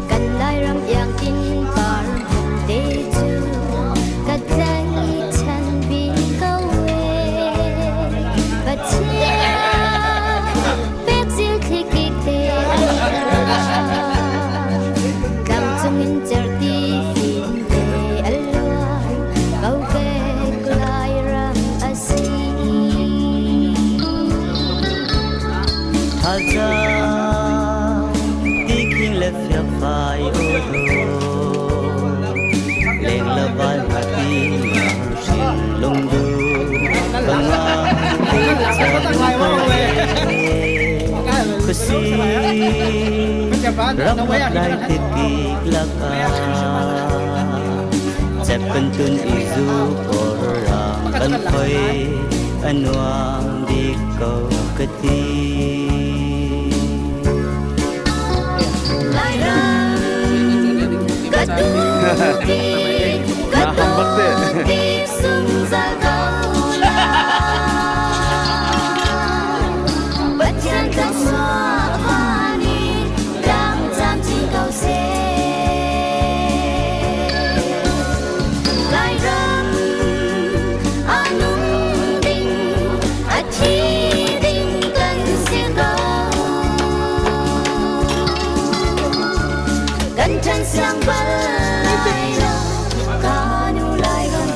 Kan Lairam ianginn par te cu ka tlaihchan bik ko ee. Pathian pek zil thlikik te an Tlangcung in cerhti fim te a luang kokek Lairam a si. Thalcang tikhing le fiakfai aw leng la vai hati hrin lungdu kanga khusi ram lai tikik laka chep kan tun izu porang kan khoi anuam bik ko ka ti. Lairam ka duh ka dawt bik zungzal ko lai. Pathian kan suah nih tlang camcin ko seh. Lairam a nung ding a thi ding kan si ko. Kan ṭhan siang bal lai lo, ka nu lai ram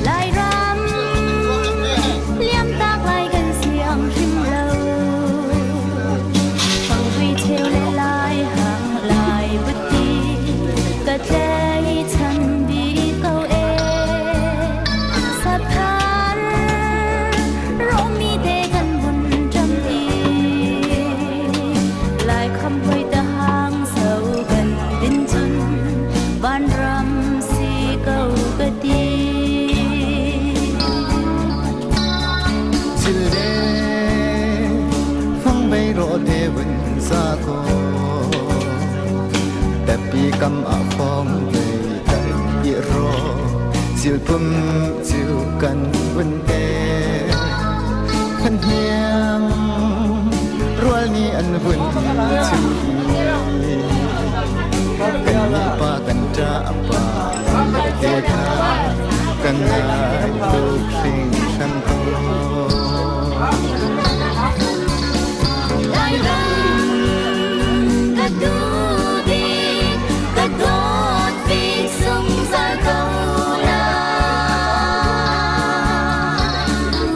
Lairam liamtak lai kan siang hrim lo. Fangvui cheu le lai hang lai buti ka tlaichan bik ko ee. Saphar romi te kan vun ṭam i lai kham hoi ta hang so kan din cun vanram si ko ka ti. Chile fang bei ro te vun sa ko tapi kam a phong bei tar i ro sil pum chiu kan vun te khan hiang rual ni an vun chu kan ni pa kan ta pa te kha kan ngai tuk hring hran ko. Lairam ka duh bik, ka dawt bik zungzal ko lai.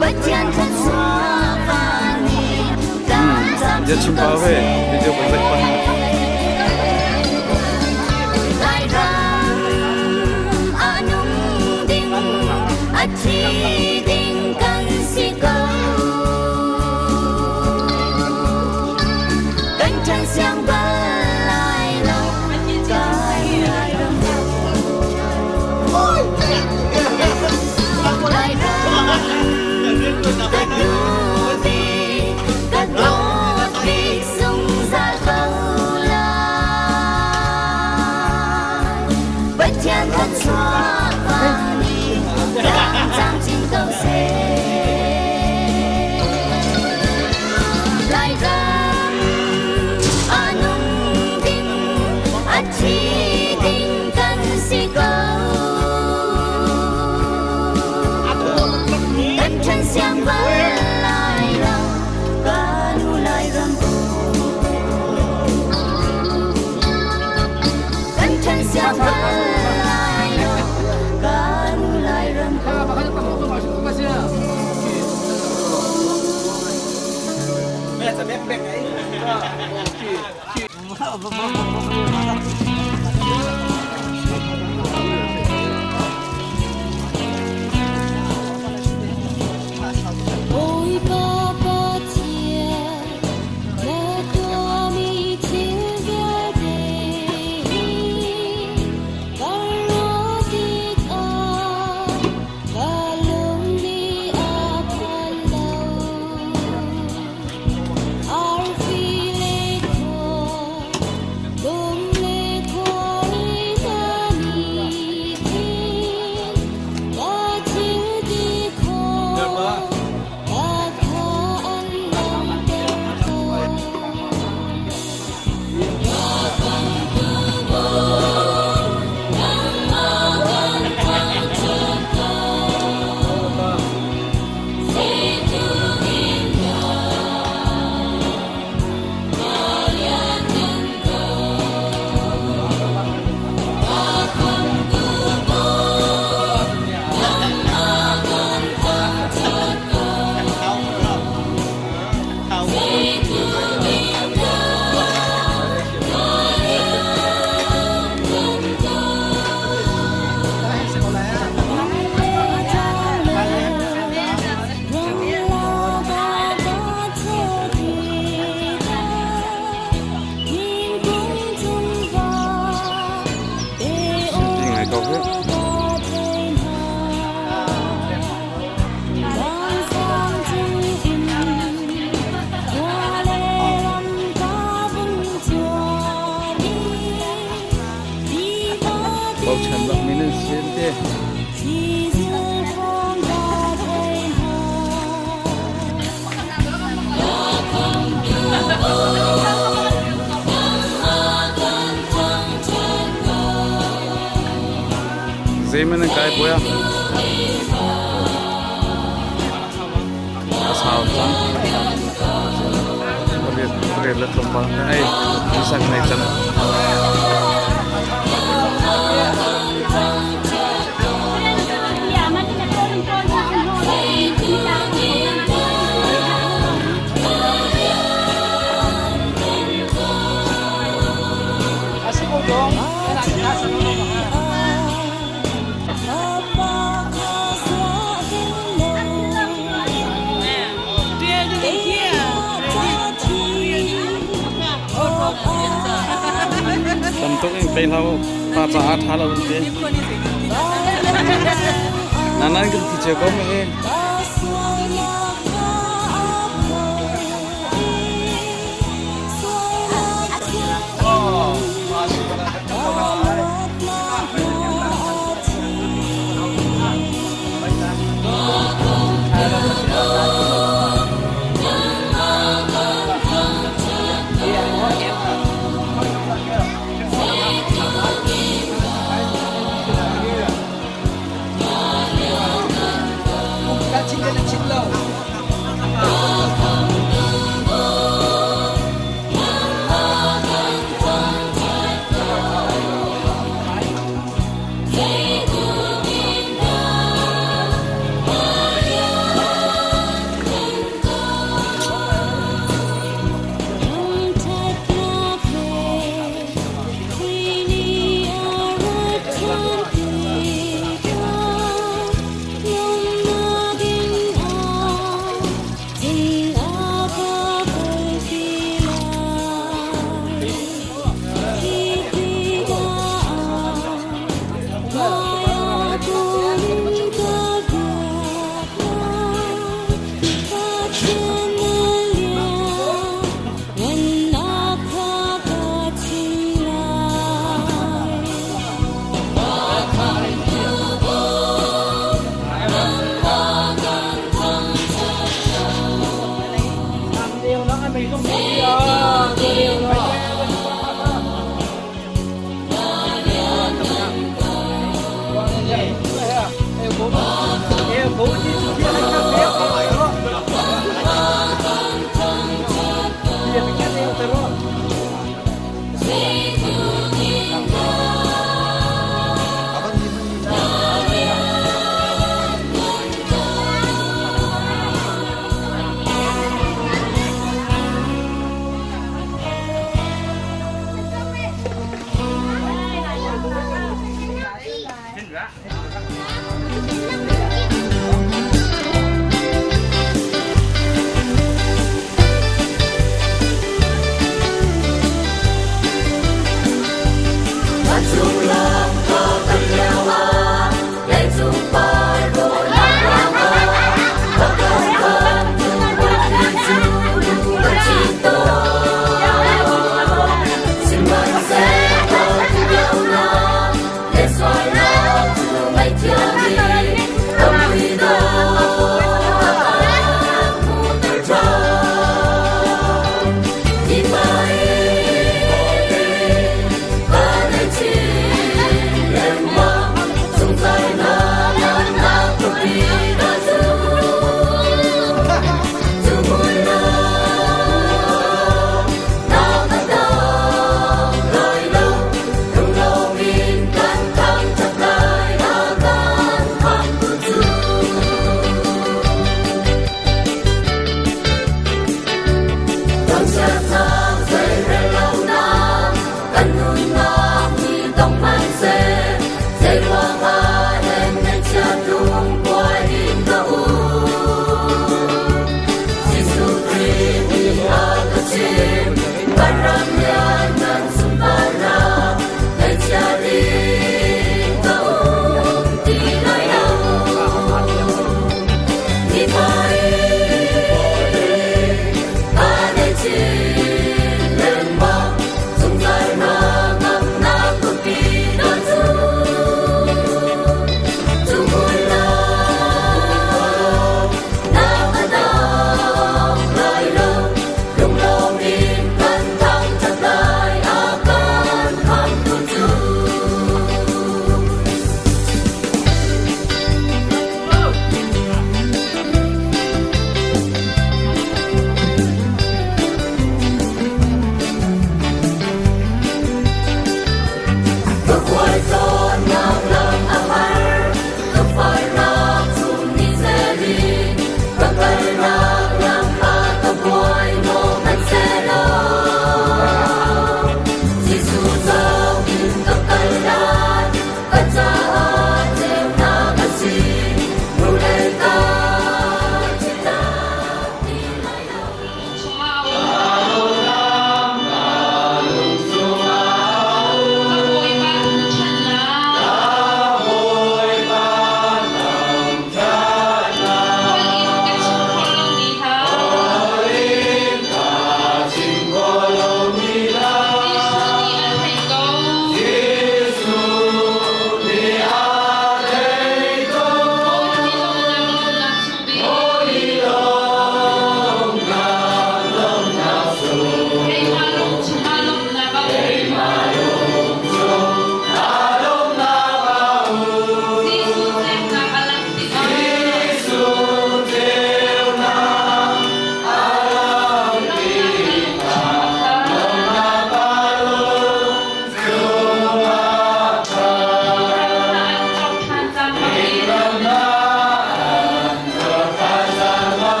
Pathian thluachuah van nih tlang Dia camcin chim ko pau ve. Video seh. kan zaih pah. Lairam a nung ding, a thi ding kan si ko. Kan ṭhan siang bal lai lo, kan Lairam Lairam ka duh bik, ka dawt bik zungzal ko lai. Pathian thluachuah van nih tlang camcin ko seh. Lairam a nung ding, a thi ding kan si ko. Kan ṭhan siang bal lai lo, ka nu Lairam Kan ṭhan siang bal lai lo, ka nu Lairam. Bawipa Pathian, na tuahmi thil vialte hi ka ruah tikah ka lung nih a phan lo. Arfi le khua, kum le khuari hna nih khin ka thil ti khawh ka kha an langhter ko. Nangmah kan thangṭhat ko, zeitluk in dah na lianngan ko. Ka khamhtu Bawi, nangmah kan thangṭhat ko, zeitluk in dah na lianngan ko. Ti ngai ko hi. Bochan bak mi nan si an ti. Zeiman nan kai puai ah? A sau cang. Pariat le tlawmpal ka ei. Isak nei cang. Tam tuk in pe hlah u. Pa caah ṭha lo an ti. Nanan kan ti cio ko mu hi.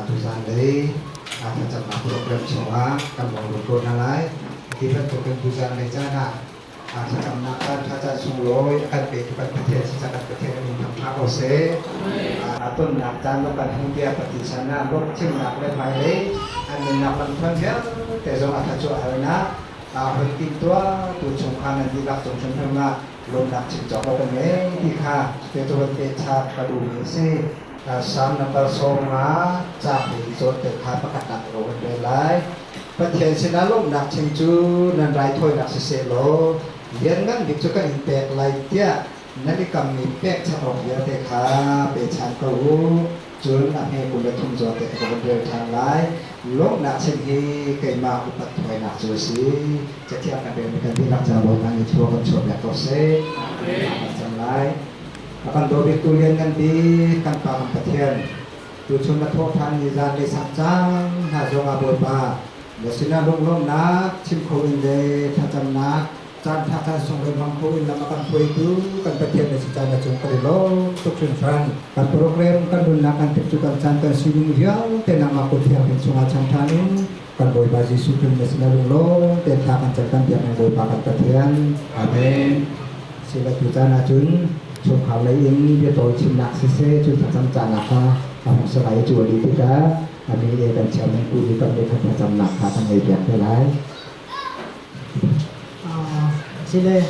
Tuzan lei thlacamnak program chungah kan vong lut ko hna lai. Hi bantukin tuzan lei caan ah thlacamnak caan ṭha caan sunglawi a kan petu kan Pathian si kan Pathian min thangṭha ko seh. Tonnak caan lo kan hmu tiah Pathian san ah lawmthimnak le hmailei an nunnak lamthluan vialte zong a thluachuah halnak hun timhtuah tu chungkhar nan dihlak cung hrimhrim ah lawmnak chim cawk lo kan ngei ti kha te cu van pehchap ka duhmi a si. Salm number 15 caang he i cawn te kha pakhatnak ka van rel lai. Pathian sinah lawmhnak chim cu nan raithawinak siseh law lianngan bik cu kan in pek lai tiah nan i kammi pekchanh awk vialte kha pechan ko u. Cun a hme 23 zawn te ka van rel ṭhan lai. Lawmhnak chim hi keimah upat thuainak cu a si. Cathiang kan relmi kan dihlak ca Bawipa nih thlua kan chuahpiak ko seh. Kan cang lai. A kan daw bik tu lianngan bik kan Pa kan Pathian, tuchun na thawhṭhan ni zan le sang cang hna zongah Bawipa, na sinah lunglawmhnak chim kho in le thlacamnak caan ṭha caan sunglawi hmang kho in lam a kan hruaitu kan Pathian na si caan na cung kan i lawm tuk hringhran. Kan program kan nunnak kan tikcu kan caan kan sining vialte nangmah kut thianghlim chungah chan ṭhan in kan Bawipa Jesuh Khrih na sinah lunglawm tein thla kan cam kan biak ng Bawipa kan Pathian. Amen. Sila tu caan ahcun chungkhar lei in biatawi chimnak siseh cun thlacam cahnak kha a hung si lai i cu a dih tikah a mi e kan chairman pu nih kan nih kha thlacamnak kha kan ngei piak te lai. Sile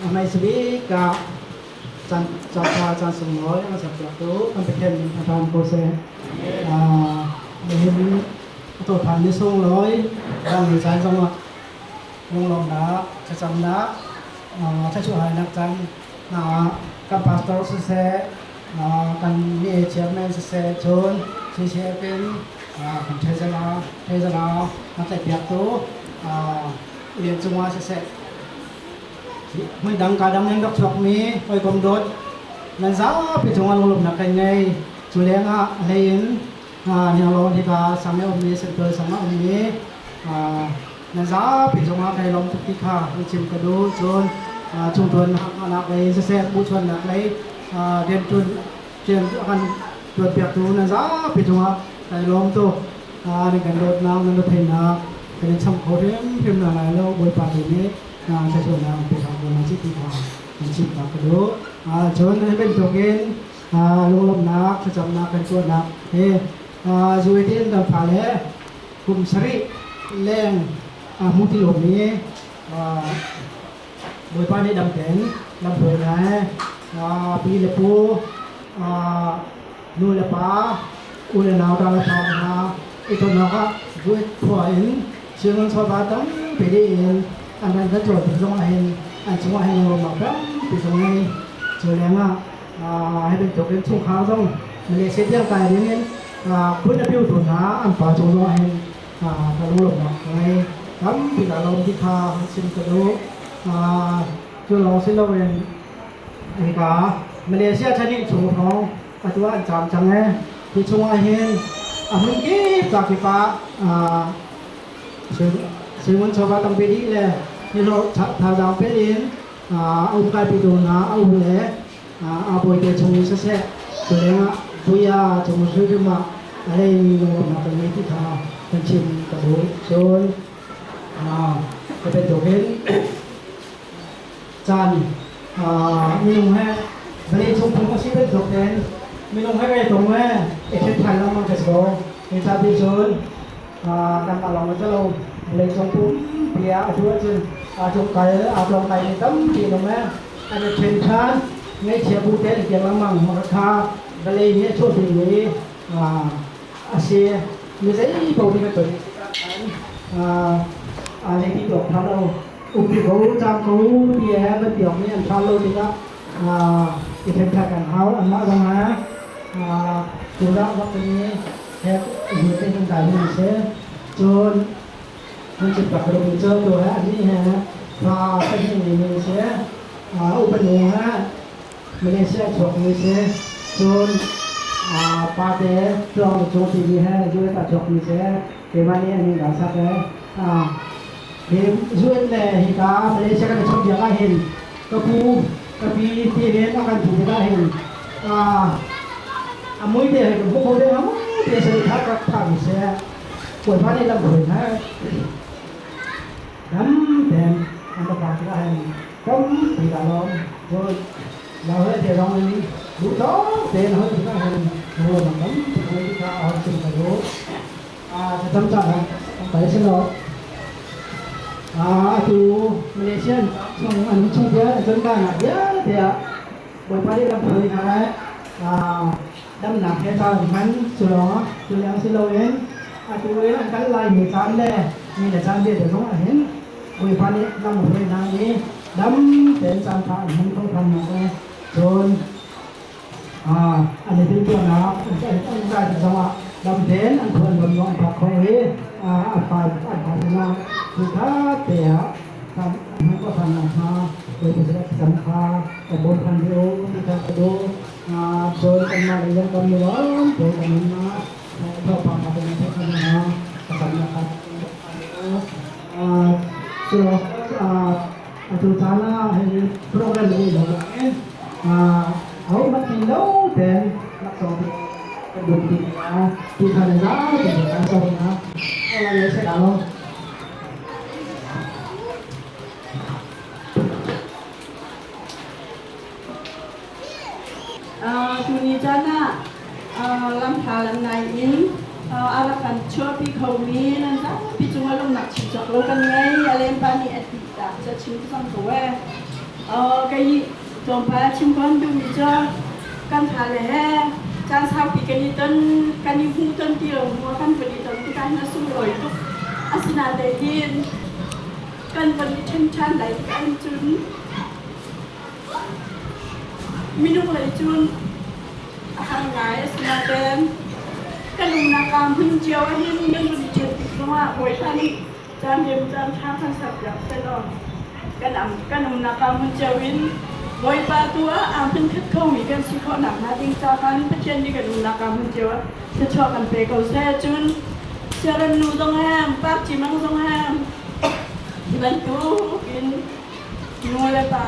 hmaisabik ah caan ṭha caan sunglawi a serpiaktu kan Pathian min thangṭhat ko seh. Nihin a tuahṭhan ni sunglawi dang ni caan zongah lunglawmhnak, thlacamnak, thluachuah caan hna ah kan pastor siseh, kan mi chairman siseh, cun CCF in kan treasurer, treasurer a tlaihpiaktu lian cungah siseh, hmuidang ka dang in rak chuakmi hawikom dawt nan zapi cungah lunglawmhnak kan ngei. Cu lengah a hlei in Nianglawn hika sang i ummi, Sentual sang ah ummi nan zapi cungah kai lawm tuk ti kha an chim ka duh. Cun chungtuan nak lei siseh, buhchuannak lei rianṭuan rian a kan ṭuanpiaktu nan zapi cungah kai lawm tuk. Nan kan dawtnak, nan retheihnak kan in cham kho hrimhrim hna lai lo. Bawipa tu nih thluachuahnak an pe hram ko hna ti kha an chimh ta ka duh. Cun hi bantukin lunglawmhnak, thlacamnak kan tuahnak hi zuitin kan fale kum sarih leng hmu ti lomi Bawipa nih dam tein lamhruai hna pi le pu, nu le pa, u le nau ṭa le fa hna i ton awkah Zuit khua in Chinland chawva tampi dih in an ran kan cawn tik zongah hin an cungah hin lunglawmhnak tampi zong ngei. Cu lengah hi bantukin chungkhar zong Malaysia tiang kai dingin phun a piutu hna an pa cung zongah hin ka lunglawmhnak ka ngei. Tampi ka lawm ti kha hun chim ka duh. Cu lawng si loin hika Malaysia thani chung hrawng atu ah an caam cang ee. Hi chungah hin a hmun kip ca kip ah Suingun chawva tampi dih le nihlawh thazaang pel in a um kaipitu hna a u le a bawite chung in siseh cu lengah buya cung hrimhrim ah a leimi lunglawmhnak kan ngei ti kha kan chim ka duh. Cun ka bantukin caan minung he vawlei cung phung a si bantuk tein minung he kan i tong he i ṭhen ṭhan lengmang ka si ko. Hi cun kanmah lawng cu lo vawlei cung pumpi ah atu ahcun aa kal aa tlawngkai mi tampi an um ee. An i ṭhen ṭhan. Ngaihchia bu te an kiang lengmang. Mah kha vawlei nih a chuah dingmi a si. Mi zei paoh nih kan ton aa zei ti tuak ṭha lo. Umpi ko, caam ko ti he van ti awk nih an ṭha lo tikah i ṭhen kan hau. Anmah zong ah tudah bak in he te kan kai mi si. Cun nan chim bak rum cu tu he anih he fa pahnih ngei mi si. Upa nu he Malaysia chuak mi si. Cun pate tluang cung timi he US ah chuak mi si. Keimah nih an dah sak he hi UN le hika Malaysia kan i chawnhbiak ahhin ka pu ka pi ti hin a kan hmuh tikah hin a mui te he kan hmuh kho ding a mui te se tha rak tha mi se Bawipa nih lam hruai hna dam ten an ka phak tikah hin tampi ka lawm cun lau he te zong in duh tawk tein hoi tikah hin ruam tampi hoi tikah a hon chim ka duh. Thlacam caah kai si lo. Atu Malaysia chung an chung bia cun nak vialte ah Bawipa nih lam hruai hna lai. Damnak he caan hman cu lawng cu leng si loin atu in an kal lai mi caan le mi le caan vialte zong ah hin Bawipa nih lam hruai hna i dam tein caan tha an hman kho than nak le cun an i timhtuahnak an kai tik zongah Damten an khuan lam an phak kho i an pa an phan sinah cu tha te ah an ka phan nakhnga Bawipa cam kha kan bawm than ve u ti kha ka duh. Cun kanmah lei zong kan i lawm te kan in thawngpang kha kan in theih kha ka cam nak kha cu atu caan ah hi program hi lo in ahohmanh thei lo ten laksawng kan duh ti ti kha na zapi kan sawm na le se lo. Tuni caan ah lamhla lamnai in a rak kan chuahpi khomi nan zapi cungah lungnak chim cawk lo kan ngei. A lempa nih a ti tak cu a chim cang ko ee. Kei nih tlawmpal a chim kon duhmi cu kan fale he caan saupi kan i ton, kan i hmu ton ti lo hnu ah kan van i ton tikah hin a sunglawi tuk. Asinain kan van i ṭhen ṭhan lai tikah hin cun Minung lei cun a har ngai, asinain ka lungnak aa hmun cio ahhin nan vun i ṭhen tik zongah Bawipa nih caan rem caan ṭha kan serpiak sehlaw kan umnak aa hmun cio in Bawipa tu ah aa hmunkhat khomi kan si khawh nakhnga ding ca khan Pathian nih kan umnak aa hmun cio ah thluachuah kan pe ko seh. Cun siarem nu zong he, Park Ci Mang zong he hi bantuk in Nu le pa,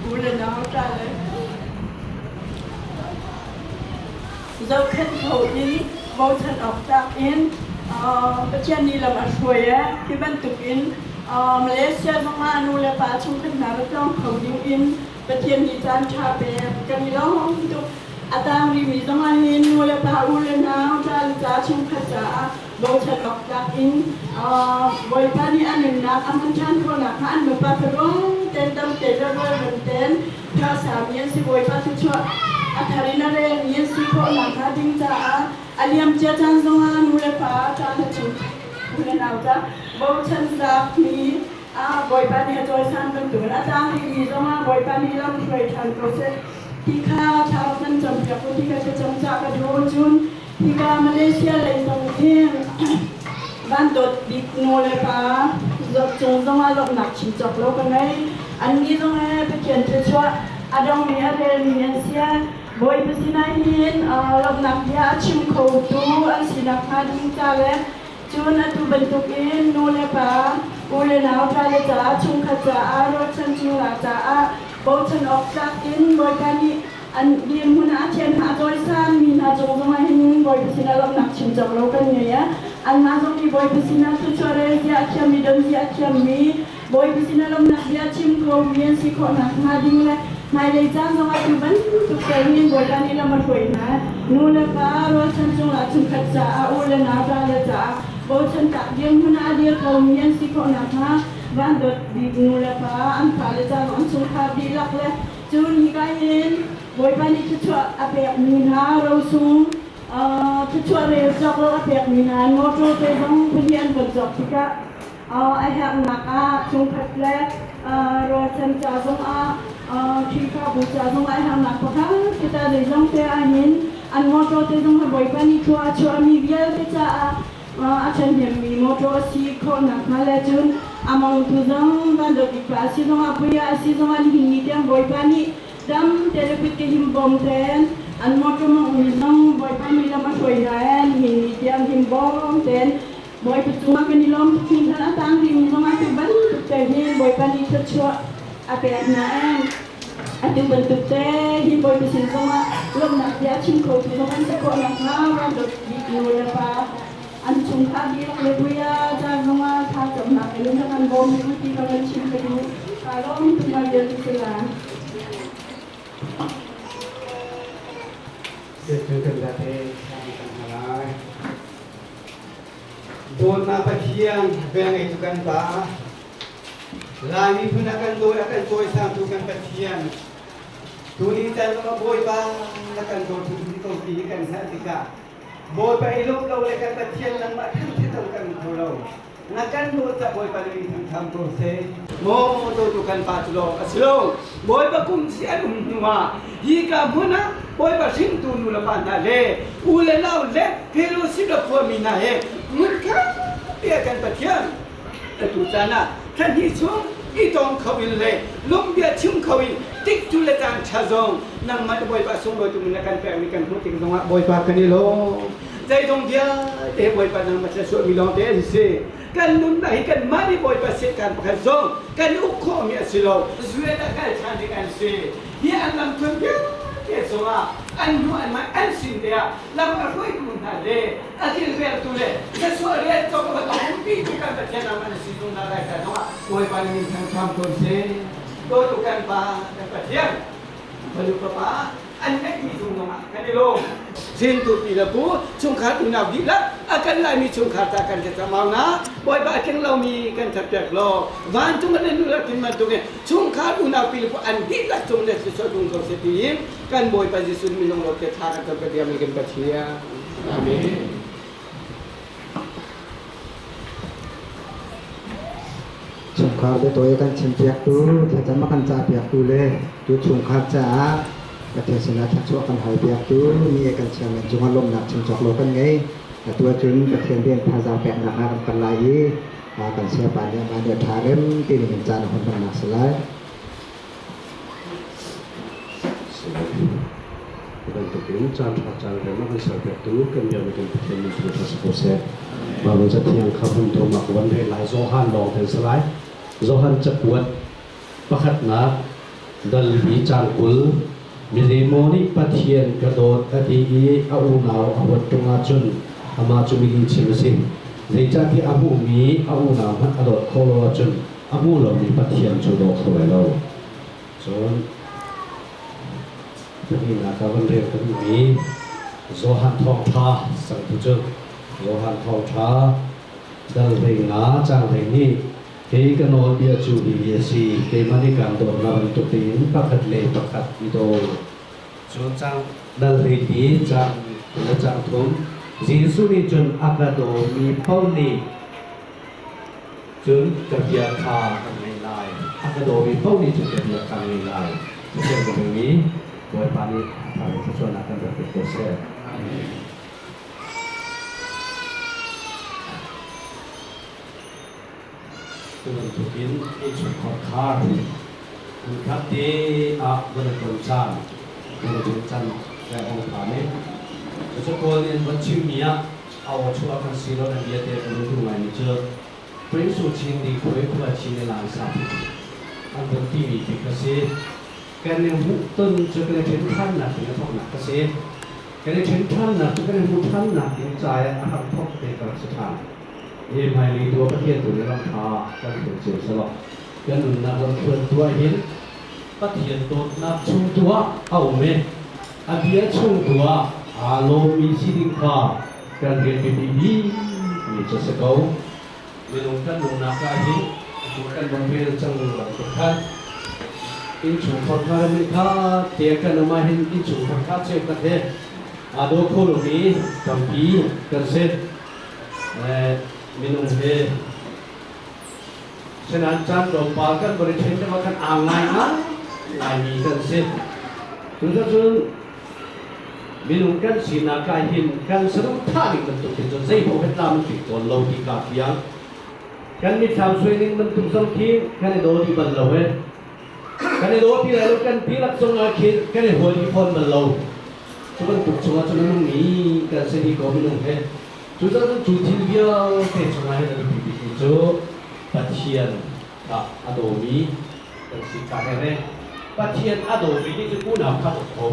u le nau ṭa le zohkhenh kho in bochan awk tlak in Pathian nih lam a hruai i hi bantukin Malaysia zongah nu le pa chungkhat hna va tlawng kho ding in Pathian nih caan ṭha pek kan i lawm tuk. A tang rihmi zongah hin nu le pa, u le nau, ṭa le ca chungkhat caah bochan awk tlak in Bawipa nih a nunnak a hman ṭhan khawh nakhnga an nupa thanuam ten dam te le rualrem ten ṭhasami an si. Bawipa thluachuah a thar in a relmi an si khawh nakhnga ding caah a liamcia caan zongah nu le pa ṭa na chung u le nau ca bochan tlakmi Bawipa nih a cawisan bantukin a tlang rihmi zongah Bawipa nih lam hruai ṭhan ko seh ti kha thla kan campiak u ti kha thlacam cah ka duh. Cun hika Malaysia lei zong hi van dawt bik nu le pa cung zongah lawmhnak chim cawk lo ka ngei. Annih zong he Pathian thluachuah a dongmi a relmi an si. Bawipa sinah hin lawmhnak bia a chim khotu an si nakhnga ding ca le cun atu bantukin nu le pa, u le nau, ṭa le caah, chungkhat caah, rualchan chungla caah bochan awk tlak in Bawipa nih an dirhmun ah a thian hna, a cawisan mi hna cung zongah hin Bawipa sinah lawmhnak chim cawk lo kan ngei. Anmah zong nih Bawipa sinah thluachuah rel zia a thiammi, don zia a thiammi, Bawipa sinah lawmhnak bia chim khomi an si khawh nakhnga ding le hmailei caan zongah tu bantuk tel hin Bawipa nih lam a hruai hna. Nu le pa, rualchan cungah chungkhat caah, u le nau ṭa le caah bochan tlak dirhmun ah a dir komi an si khawh nakhnga van dawt bik nu le pa, an fale ca zong an chungkhar dihlak le cun hika hin Bawipa nih thluachuah a pekmi hna rosung thluachuah rel cawk lo a pekmi hna motor te zong pahnih an von cawk tikah a herhnak ah chungkhat le rualchan ca zongah Khrihfabu ca zongah a herhnak pakhat kita zeizong te ahhin an motor te zong Bawipa nih thlua a chuahmi vialte caah a ṭhahnemmi motor a si khawh nakhnga le cun a mongtu zong van dawt bik pa a si zongah puia a si zongah nihin ni tiang Bawipa nih dam te le kut ke him bawm ten an motor mongmi zong Bawipa nih lam a hruai hna ee nihin ni tiang him bawm ten Bawipa cungah kan i lawm hringhran. A tang ding zongah tu bantuk te hin Bawipa nih thluachuah a pek hna ee. Atu bantuk te hin Bawipa sin zongah lawmhnak bia chim kho tu zong an si khawh nakhnga van dawt bik nu le pa an chungkhar dihlak le puia ca zongah thlacamnak in rak kan bawm u ti ka van chim ka duh. Kaa lawm tuk ma vialte sila. Cu kan zate kan lai. Dawtnak Pathian velngeitu kan Pa, Lai miphun a kan dawi a kan cawisangtu kan Pathian, tuni caan zongah Bawipa na kan dawt hrimhrim ko ti hi kan hngalh tikah Bawipa i lawmh lo le kan Pathian nangmah thangṭhat tong kan kho lo. Na kan dawt ca Bawipa nih in thangtham ko seh. Maw dawtu kan pa cu lawng a si lo. Bawipa kum si an um hnu ah hi ka hmun ah Bawipa hringtu nu le pa hna le u le nau le fellowship le khuami hna he hmunkhat te ah kan Pathian atu caan ah thla hnih chung i tong kho in le lungbia chim kho in tikcu le caan ṭha zong nangmah le Bawipa sunglawi tu min na kan pekmi kan hmuh tik zongah Bawipa kan i lawm. Zeizong vialte Bawipa nangmah thluachuahmi lawngte an si. Kan nunnak hi kanmah nih Bawipa setkan pakhat zong kan uk khawhmi a si lo. Zuet a kal ṭhan ding an si. Hi an lamthluan vialte cungah an hnu an hmai an sin te ah lam a hruaitu hna le a kilvengtu le thluachuah rian cawk a va umpitu kan Pathian nangmah na si zungzal lai ca zongah Bawipa nih min thangṭham ko seh. Dawtu kan Pa, kan Pathian, fanu fapa an ngeihmi cung zongah kan i lawm. Zingtu pi le pu chungkhar unau dihlak a kan laimi chungkhar ta kan thlacam na Bawipa a tling lomi kan thatpiak law vancung an nu le tin bantukin chungkhar unau pi le pu an dihlak cung le sisawh tung ko seh tiin kan Bawipa Jesuh minung lo te thla kan cam ka diam kan Pathian. Amen. Chungkhar biatawi a kan chimpiaktu, thlacam a kan cahpiaktu le tu chungkhar caah Pathian sinah thluachuah kan halpiaktu mi a kan chairman cungah lawmhnak chim cawk lo kan ngei. Atu ahcun Pathian rian thazaang peknak ah kan kal lai i kan sayapa nih amah nih a ṭha rem ti ning in caan a hun hmannak si lai. Bantukin caan ṭha caan rem a kan serpiaktu kan biakmi kan Pathian min thangṭhat si ko seh. Baibal Cathiang kha hun thawngnak van rel lai Johan lawng ten si lai. Johan cakuat pakhatnak dal hi caang 20 mizeimaw nih Pathian ka dawt a ti i a unau a huat ṭung ahcun amah cu mi chim a si. Zeicahtiah a hmuhmi a unau hmanh a dawt khawh lo ahcun a hmu lomi Pathian cu daw kho lai lo. Cun pahnihnak ah van rel ka duhmi Johan Thawngṭha sangtu cu Johan Thawngṭha dal 15 caang 12 Kei ka nawlbia cu hihi a si, keimah nih kaan dawtnak bantuk tein pakhat le pakhat i daw. Cun caang dal 14 caang 2 le caang 3 Jesuh nih cun a ka dawmi paoh nih Cun ka bia kha kan ngaih lai. A ka dawmi paoh nih cun ka bia kha an ngaih lai. Pathian ka bing i Bawipa nih a thar in thluachuahnak kan rak pek ko seh. Cu bantukin innchungkhar khar hmunkhat te ah van i ton caan, van i ton caan le ong phan i cucu Kawl nih an van chimmi ah a aw chuah kan si lo nan bia te kan duh ngaimi cu Prince U Chin Ding Khuai Khua Chin le Lai Sa an von timi khi ka si. Kan i hmuhton cu kan i ṭhen ṭhannak in a thawknak ka si. Kan i ṭhen ṭhannak cu kan i hmuh ṭhannak in cai ah a hram thawk te ka rak si ṭhan. Hi hmailei tu ah Pathian tu nih ram ṭha kan hruai cio selaw kan nunnak lamthluan tu ah hin Pathian dawtnak chung tu ah a um i a bia chung tu ah aa lawmmi si ding kha kan rian biapi bikmi cu a si ko. Minung kan nunnak ah hin atu kan van rel cang bantuk khan innchungkhar kha ram kha te kan um ah hin innchungkhar kha cheukhat he aa daw kho lomi tampi kan si. Minung he Senan caan tlawmpal kan van i ṭhen deuh ah khan aa ngai ngaimi kan si. Cucun minung kan sinak ah hin kan saduhthah ning bantuk hin cun zeipaoh he tlam an tling tawn lo ti kaa fiang. Kan mitthlam suai ning bantuk zong khi kan i daw dih bal lo he. Kan i daw ti lai lo kan ti lak zong ah khin kan i hual dih fawn bal lo. Cu bantuk chungah cun a nungmi kan si dih ko minung he. Cucaah cu thil vialte chungah hin a biapi bikmi cu Pathian kha a dawmi kan si kha he Pathian a dawmi nih cun unau kha dawt ko.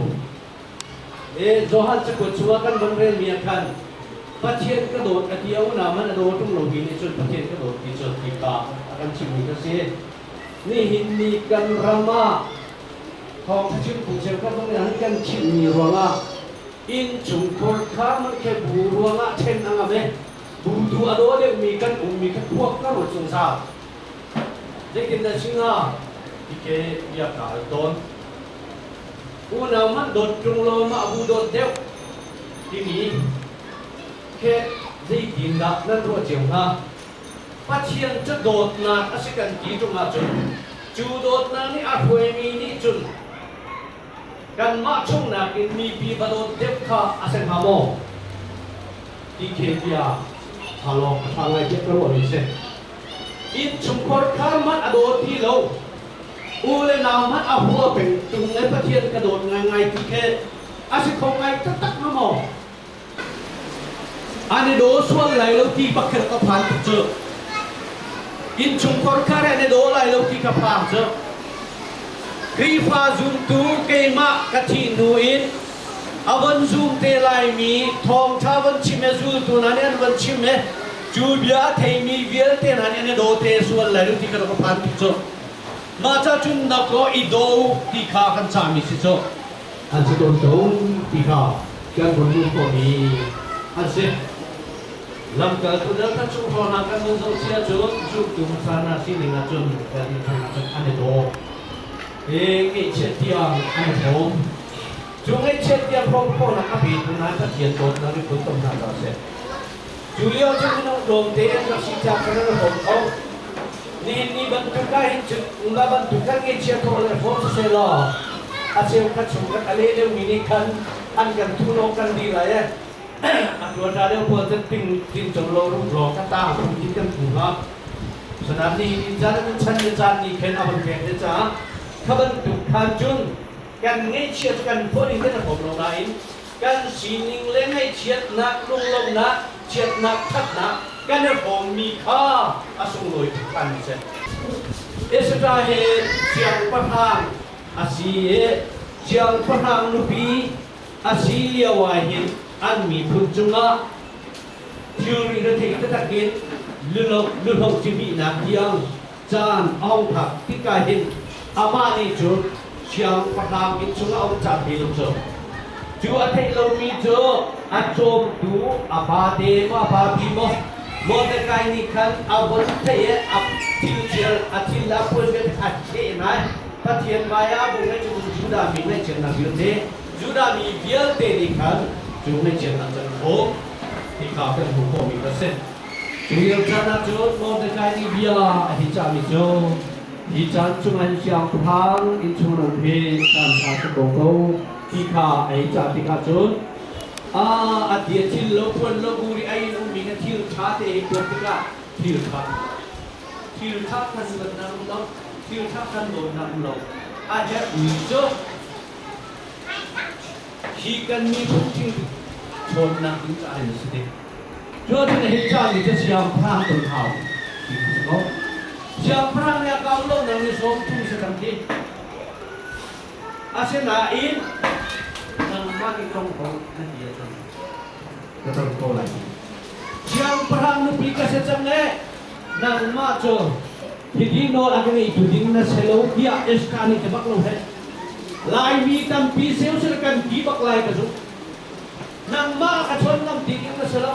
E Johan cakuat chungah kan van relmi ah khan Pathian ka dawt a ti a unau man a daw ṭung lomi nih cun Pathian ka dawt ti cu ti kha a kan chimmi kha si. Nihin ni kan ram ah thawngṭha chimtu cheukhat zong nih kan chimmi ruangah innchungkhur kha hmunkhe bu ruangah ṭhen a ngam i bu tu a daw deuhmi kan ummi kha khuak ka ruat zungzal. Zeitindah si hnga ti ke bia ka al tawn. Unau hmanh dawt ṭung law mah bu dawt deuh timi khe Zeitindah nan ruah cio hnga? Pathian cu dawtnak a si kan ti ṭung ahcun cu dawtnak nih a hruaimi nih cun kanmah chung nakin mipi va dawt deuh kha a si hnga maw? Ti khe tiah ṭha lawng a ṭha ngai tiah ka ruahmi a si. Innchungkhar kha hmanh a daw ti lo. U le nau hmanh a hua peng ṭung le Pathian ka dawt ngaingai ti khe a si kho ngai taktak hnga maw? An i daw sual lai lo ti pakhat ka phan tuk cu. Innchungkhar kha an i daw lai lo ti ka phang cu. Khrihfa zumtu keimah ka thih hnu in a von zum te laimi thawngṭha von chim e zultu hna nih an von chim e cu bia a theimi vialte hna nih an i daw te sual lai lo ti ka rak phan tuk cu. Mah ca cun na kaw i daw ti kha kan cahmi si cu. An si tawn ko ti kha kan vun hmuh khawhmi an si. Lamkaltu dal kha chung hrawng ah kan vun zoh si ahcun zumtu hmasa hna sining ahcun kan inn chungah cun an i daw. I ngeihchiat tiang an i hrawm. Cu ngeihchiat tiang hrawm khawhnak a petu hna Pathian dawtnak nih phun tom hna hna seh. Cu lio cun minung tlawmte an rak si caah kan an hrawm kho. Nihin ni bantuk ah hin cun unga bantuk kan ngeihchiat khawh le hrawm siseh law a cheukhat chung kan a leh deuhmi nih khan an kan thu kan di lai e. A tuan deuh pawl cu ting tin cong lo rum lawng ka tang phun in kan thu hnga. Sanan ni ni caan an chan ni caan ni khen a van pek te caah kha bantuk khan cun kan ngeihchiat kan phun in kan hom lo nain kan sining le ngaihchiatnak lunglawmhnak chiatnak thatnak kan i hrawmmi kha a sunglawi tuk than mi si. Ezra he siangpahrang a si i siangpahrang nupi a si lio ah hin an miphun cungah thilri rethei taktak in luhlo cihmihnak tiang caan a hung phak tikah hin amah nih cun siangpahrang inn chungah a um caan ti lo cu cu a theih lomi cu a cawmtu a pate maw a papi maw Mordecai nih khan a von theih i a thil ṭial a thil a puan vialte a theh nai Pathian hmai ah a bung i cu Judah mi ngaihchiatnak vialte Judah mi vialte nih khan cu ngaihchiatnak cu an hrawm ti kha kan hmuh khawhmi a si. Cu lio caan ah cun Mordecai nih bia a hi cahmi cu hi caan chungah hin siangpahrang innchung ram hi caan ṭha si ko ko ti kha a hi cah tikah cun a ti a thil lo puan lo buri a in ummi na thil ṭha te hi tuah tikah thil ṭha thil ṭha khan luatnak um lo thil ṭha khan dawtnak um lo a herhmi cu hi kan miphun thing ṭhawnnak ding caah hin a si ding. Cu ahcun hi ca nih cu siangpahrang ton hau ti kha si ko. Siangpahrang nih a kau lo nang ni 30 si cang ti. Asinain nangmah nih tong ko na ti ahcun ka tong ko lai. Siangpahrang nupi ka si cang le nangmah cu hiti nawl a ka ngeitu ding na si lo tiah Esther nih ti bak lo heh. Laimi tampi seu sila kan ti bak lai ka zumh. Nangmah ka chawn ngam ti ding na si lo.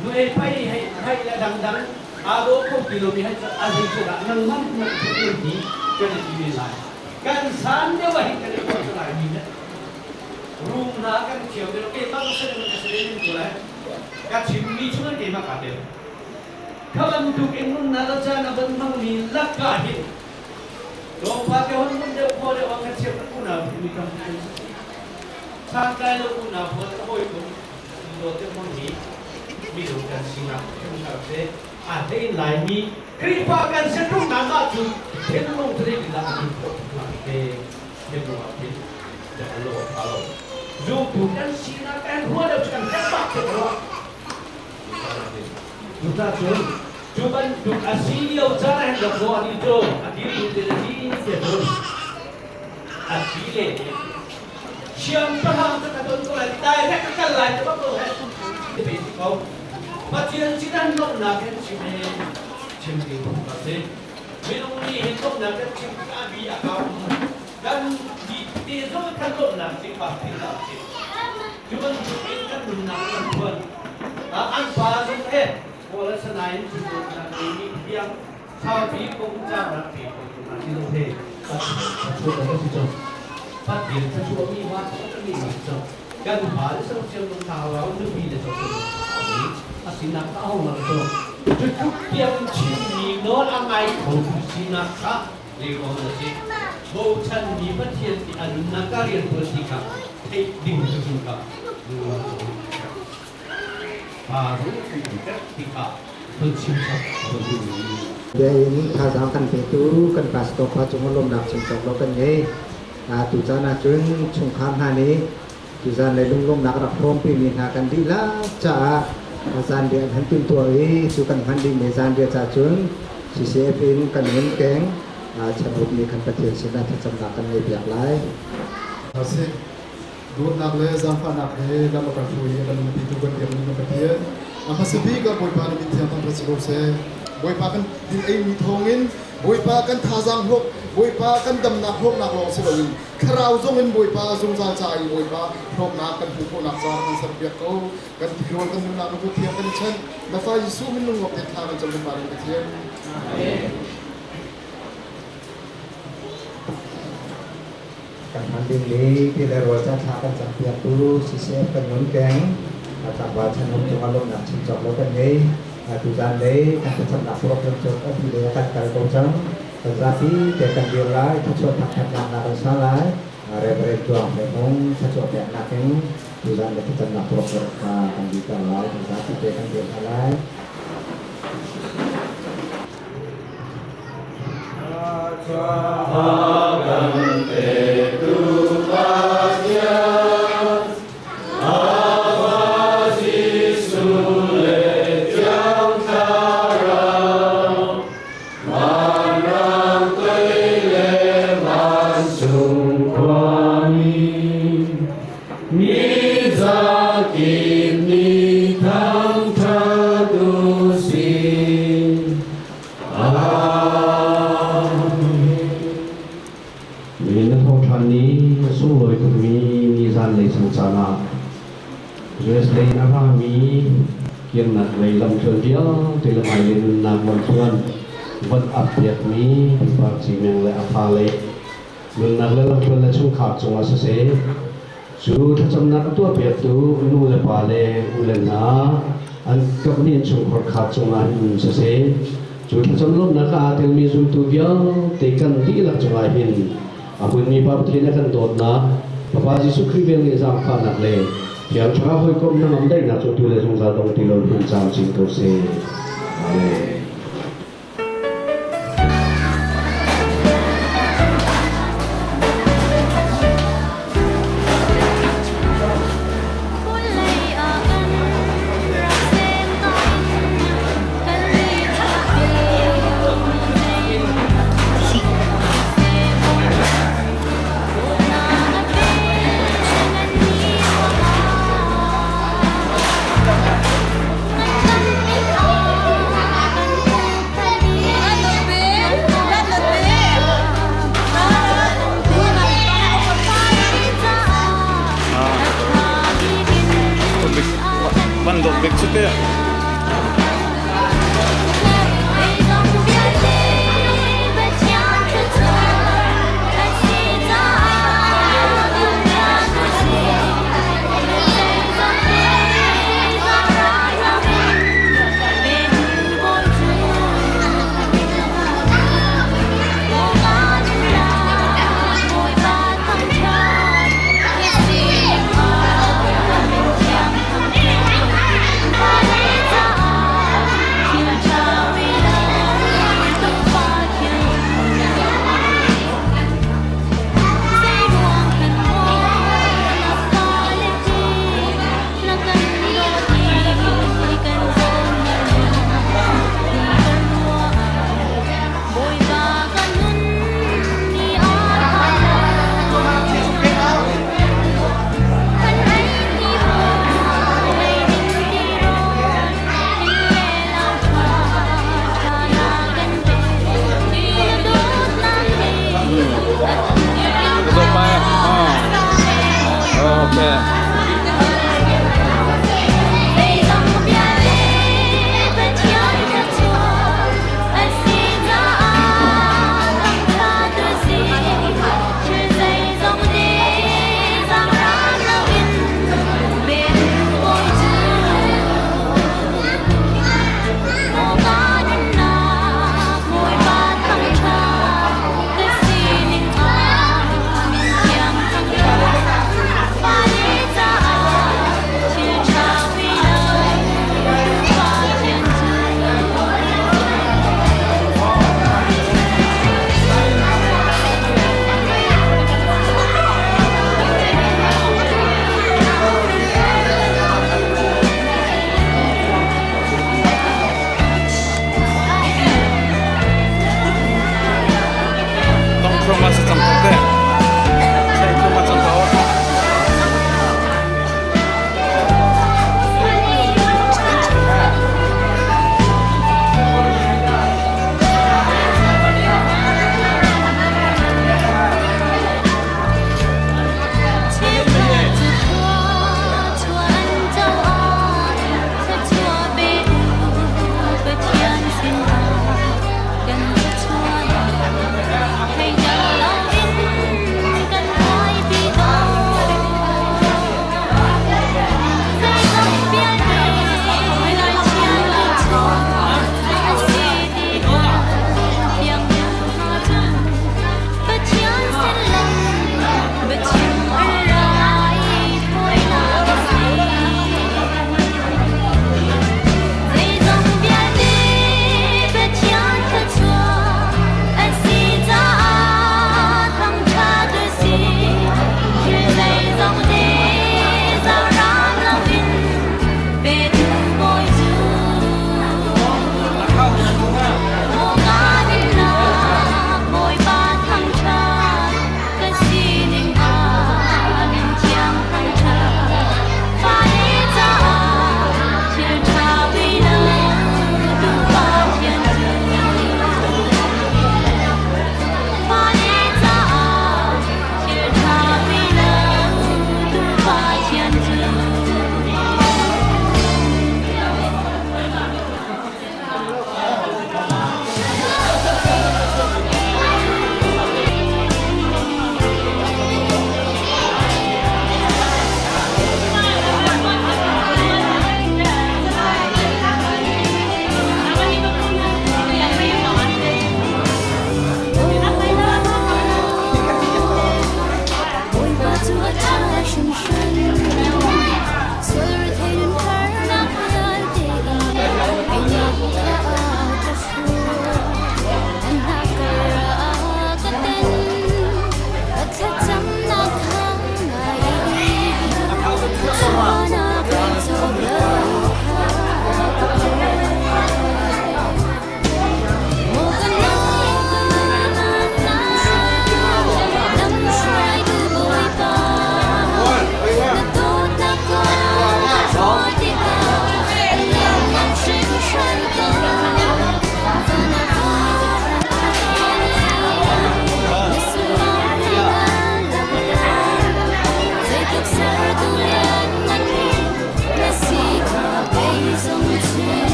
Nu ei pai hei hei le dangdang aa daw kho ti lomi hei a zei cu dah nangmah na ka ti kan i ti men lai. Kan san deuh ah hin kan i tuah cu laimi nih rum hna kan thiam deuh keimah ka si ka si len ko lai. Ka chimmi chung in keimah kaa tel. Kha bantuk in nunnak le caan a van hmangmi lakah hin tlawmpal te hon nun deuh khawh deuh ah kan chiat unau mi tampi kan si. Santlai lo unau pawl ka hawikom dawt deuh hmangmi minung kan sinak hrimhrim si. A hlei in Laimi Khrihfa kan si ṭungnak ahcun thinlung cu zeitindah a din khawh tuk lai te thinlung ah khin dah lo a ṭha lo. Zumtu kan sinak kan ruah deuh cu kan herh bak te ruah. Cucacun cu bantuk a si lio caan ah hin rak ruah ni cu a dir tu te le si te cun a si le siangpahrang cu ka ton ko lai direct ka kal lai te bak lo he ti ve si ko. Pathian sin an lawmhnak hin chim he chim ti a si. Minung nih hin lawmhnak kan chim tikah a bi a kau kan ti te zong kan lawmhnak si pa ti la si. Cu bantuk in kan nunnak kan tuan. An pa zong he Paul sanain cu nak ni tiang saupi kum cang rak pe ko na ti lo he. Pathian ka si cu. Pathian ka chuah mi wa mi mi cu. Kan pa le sersiam lung tha lo nupi le sersiam lung tha mi a sinak kha a hung lang cu. Cu tluk tiang chimmi nawl a ngai khotu sinak kha zeiruang na si? Bochanmi Pathian ti a nunnak ka rian tuan ti kha theih ding hrimhrim kha lungrual cu pa zong an pek ti kha hun chim chap a hun duh. Bia in thazaang kan petu kan pastor pa cung lawmnak chim cawk lo kan ngei. Tucaan ahcun chungkhar hna nih tuzaan le lunglawmhnak rak hrawmpimi hna kan dihlak caah zanriah an han timhtuah i cu kan hman dingmi zanriah ca cun CCF in kan ngun keng chanuk nih khan Pathian sinah thlacamnak kan ngei piak lai. Asi. Dawtnak le zaangfahnak he lam a kan hruai i a kan umpitu kan biakmi kan Pathian. A hmasa bik ah Bawipa na min thiang thangṭhat si ko seh. Bawipa kan din eimi thawngin Bawipa kan thazaang hlawk, Bawipa kan damnak hlawknak lawng si loin thlarau zong in Bawipa zungzal ca i Bawipa hlawknak kan hmuh khawhnak ca kan serpiak ko. Kan tirawl kan nunnak na kut thiang kan i chanh. Na fa Jesuh min lungruak tein thla kan cam kan Pa kan Pathian. Amen. Kan hman dingmi ti le rawl ca thla kan campiaktu CCF kan nun keng tlangval chanhum cungah lawmhnak chim cawk lo kan ngei. Tuzan lei kan thlacamnak program cu a dih lei ah kan kal ko cang. Kan zapi te kan dir lai, thluachuah thangthatnak na kan sa lai. Reverend Tuang Hlei Hmung thluachuah peknak in tuzan le thlacamnak program kha kan dihter lai. Kan zapi te kan dir hna lai. Nihin na thawngṭhan ni a sunglawi tukmi nizan lei sang caan ah US lei in a rami kirnak lei lamthluan vialte le hmailei nunnak lamthluan van ap piakmi Pipar Cimeng le a fale nunnak le lamthluan le chungkhar cungah siseh cu thlacamnak a tuahpiaktu nu le pa le u le hna an kaphnih chungkhar kha cungah hin siseh cu thlacam lawmhnak ah aa telmi zumtu vialte kan dihlak cungah hin a hmunmi Pa Pathian a kan dawtnak Fapa Jesuh Khrih vel nih zaangfahnak le Thiang Thlarau hawikom hnangam daihnak cu tu le zungzal dong ti lo hmun camcin ko seh. Amen.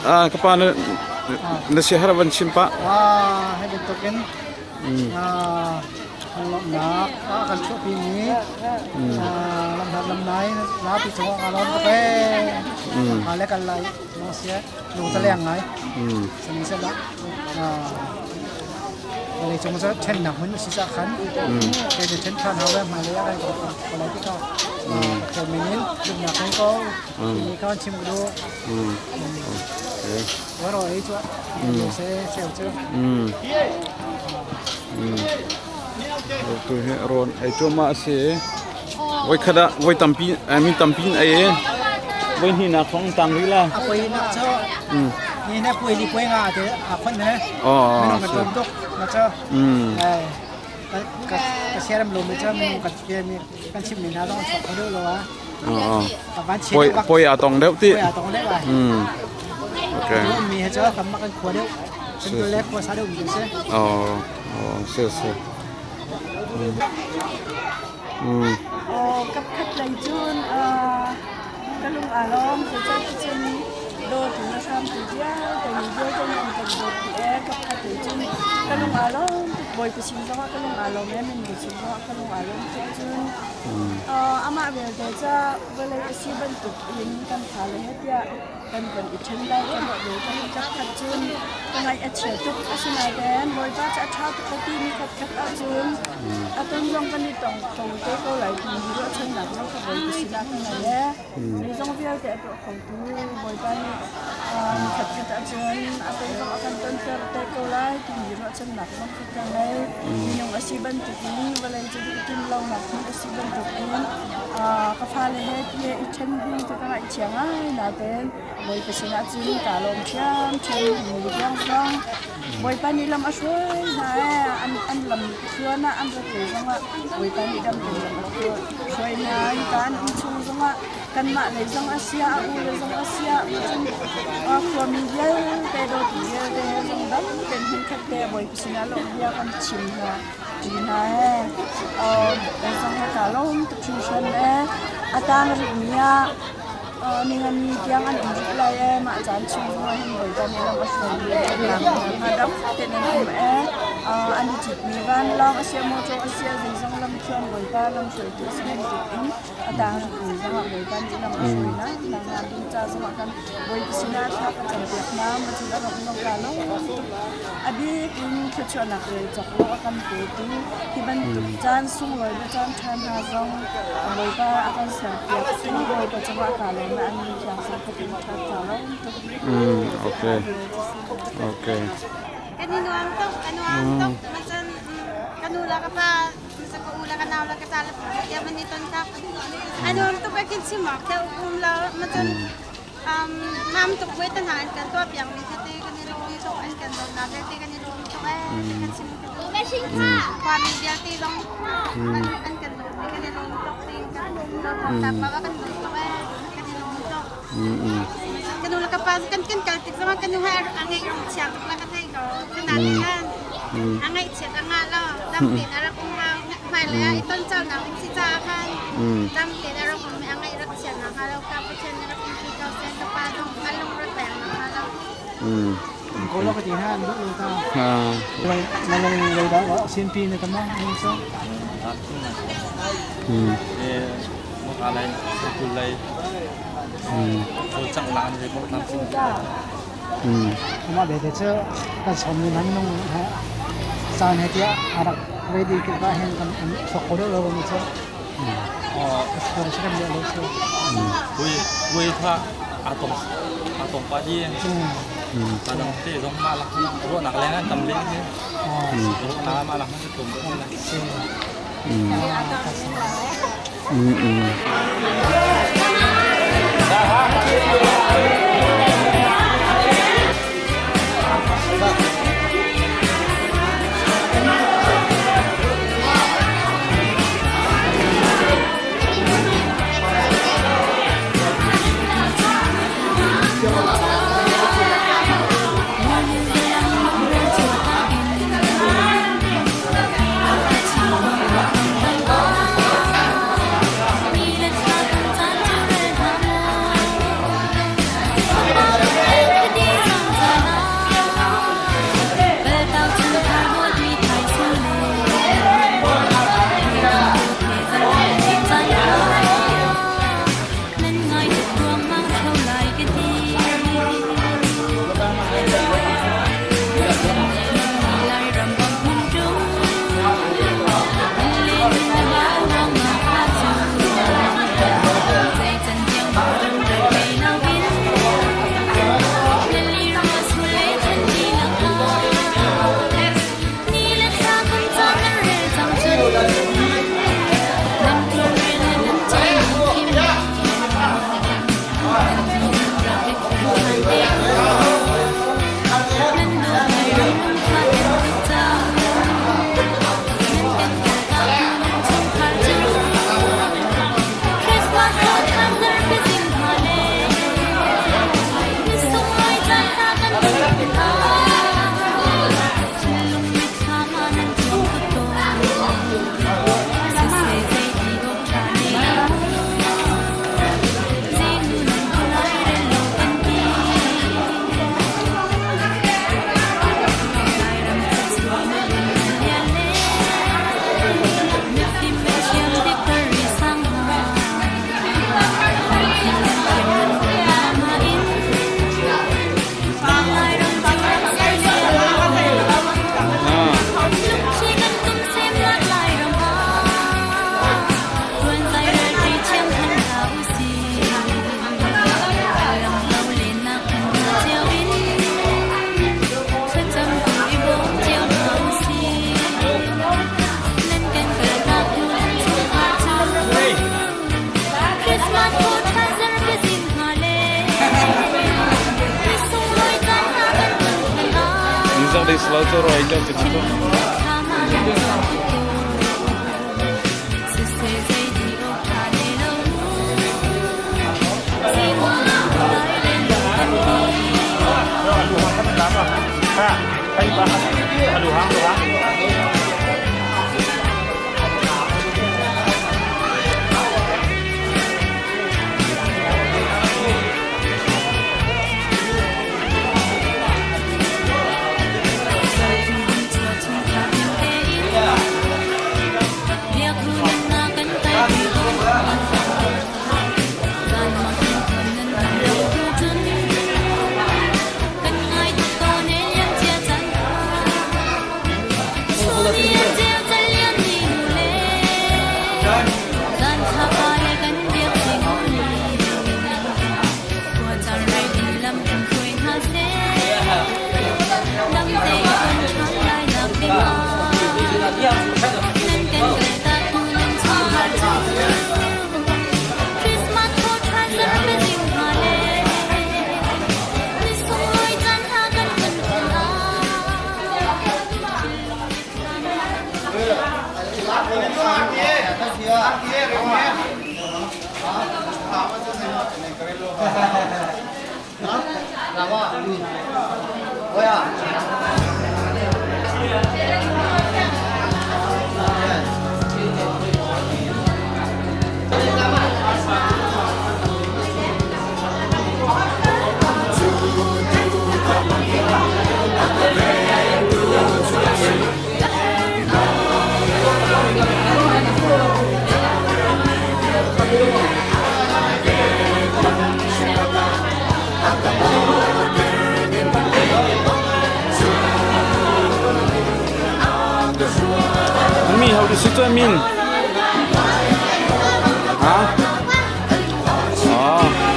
Ah ka pa na na siaherh van chim pah. Ah hi bantukin lawmhnak a kan chuahpi mi lamhlat lamnai zapi cungah kaa lawm tuk ee. Le kal lai sia lung ca leng ngai. Sihmanhsehlaw vawlei cung cu ṭhennak hmun a si caah khan kei cu ṭhen ṭhan hau le hmailei ah kan ko lai ti ko. Pathian min in zumhnak kan ko. Timi kha chim ka duh. Waro ei cu se cheu cu. Tu hi rawn ei cuahmah a si. Voi khat ah voi tampi mi tampi in ei i voi hnihnak thong tang rih la. A poi nak cu ni ne puai li puai nga te a phon he. Minung kan tlawm tuk na cu. Ka ka siaram lo mi cu minung kan mi kan chim mi hna zong an chuak kho deuh lo a. Poi poi a tong deuh ti. Poi a tong deuh a. Okay. Mi he cu kan mak kan khua deuh. Central le khua sa deuh mi kan si. Oh, oh, si si. Kapkhat lei cun ka lung aa lawm. Zeicahtiah dawtu na hramtu vialte mi vialte nih an kan dawt dih ee. Kapkhat lei cun ka lung aa lawm tuk. Bawipa sin zongah ka lung aa lawm ee. Minung sin zongah ka lung aa lawm tuk. Cun amah vialte ca vawlei a si bantuk in kan fale he tiah kan van i ṭhen lai ka ruah ve. Ka kapkhat cun ka ngaih a chia tuk. Asinain Bawipa cu a ṭha tuk ka ti ni khatkhat ahcun a ton zong kan i tong kho te ko lai timi ruahchannak zong ka Bawipa sinah ka ngei ee. Zeizong vialte a tuah khotu Bawipa nih ni khatkhat ahcun a ton zong a kan tonter te ko lai timi ruahchannak zong kha ka ngei. Minung a si bantukin vawlei cu duhtim lonak hmun a si bantukin ka fale he ti i ṭhen hi cu ka ngaihchia ngai nain Bawipa sinah cun kaa lawm ṭhiamṭhiam mi tiang zong Bawipa nih lam a hruai hna ee an lam thluan ah an rat lei zongah Bawipa nih dam tein lam a hruai hna. Hika an um chung zongah kanmah lei zong a sia a u le zong a sia cun khuami vialte dawtu vialte he zong dam tein hmunkhat te Bawipa sinah lawmh bia kan chim hna ṭi hna ee. Zong kaa lawm tuk hringhran ee. A tang rihmi ah Ningani tiang an um rih lai ee. Mah caan chung zongah hin Bawipa nih lam a hruai mi dam tein an um ee. An i citmi vanlawng a sia motor a sia zeizong lam thiam Bawipa lam hruaitu a si bantuk in a tang rihmi zongah Bawipa nih lam a hruai na nangmah ding ca zongah kan Bawipa sinah thla ka campiak hna macun a rak nong ka lawm tuk. A bik in thluachuahnak rel cawk lo a kan petu hi bantuk caan sunglawi le caan ṭha hna zong Bawipa a kan serpiak tu Bawipa cungah kaa lawm i an min thiang sang ka ṭha kaa lawm tuk. Okay. Okay. Kan i nuam tuk, a nuam tuk. Macun ka nu le ka pa, macun ka u le ka nau le ka ca le tiah man i ton tak. A nuam tuk e kin chim awk te um lo. Macun Mam tuk ve te hna an kan tuah piak mi tete kan i lawm tuk an kan dawtnak vialte kan i lawm tuk ee kan chim ka duh. Khuami vialte zong an kan dawt i kan i lawm tuk tiin kan dawt kan dawt tuk ee kan i lawm tuk. Ka nu le ka pa kan kan kal tik zongah ka nu he a ngeih rong chia tuk la ka thei ko. Kana te khan a ngaihchiat a ngah lo dam tein a rak um hau hmailei ah i ton caunak ding si caah khan dam tein a rak um i a ngaih rak chia nak hnga lo ka Pathian nih rak umpi ko seh ka pa zong a lung rak peng nak hnga lo. Ko lo ka ti ha an duh lo ta. Na lung lei dah wa sinpi na tama ning so. Alai kulai cang lan re bok nam sin. Amah belte cu kan sawmmi hna minung he caan he tiah a rak ready ke ka hen kan chuak kho deuh lo mi cu kan lo si. Pui pui kha a tong pa di ta dang te zong ma lak ro nak leng an tam le ni ro na ma lak na tum ko na. Slo cu roi lio ti bantuk. Mi how to sit min? Ha? Oh.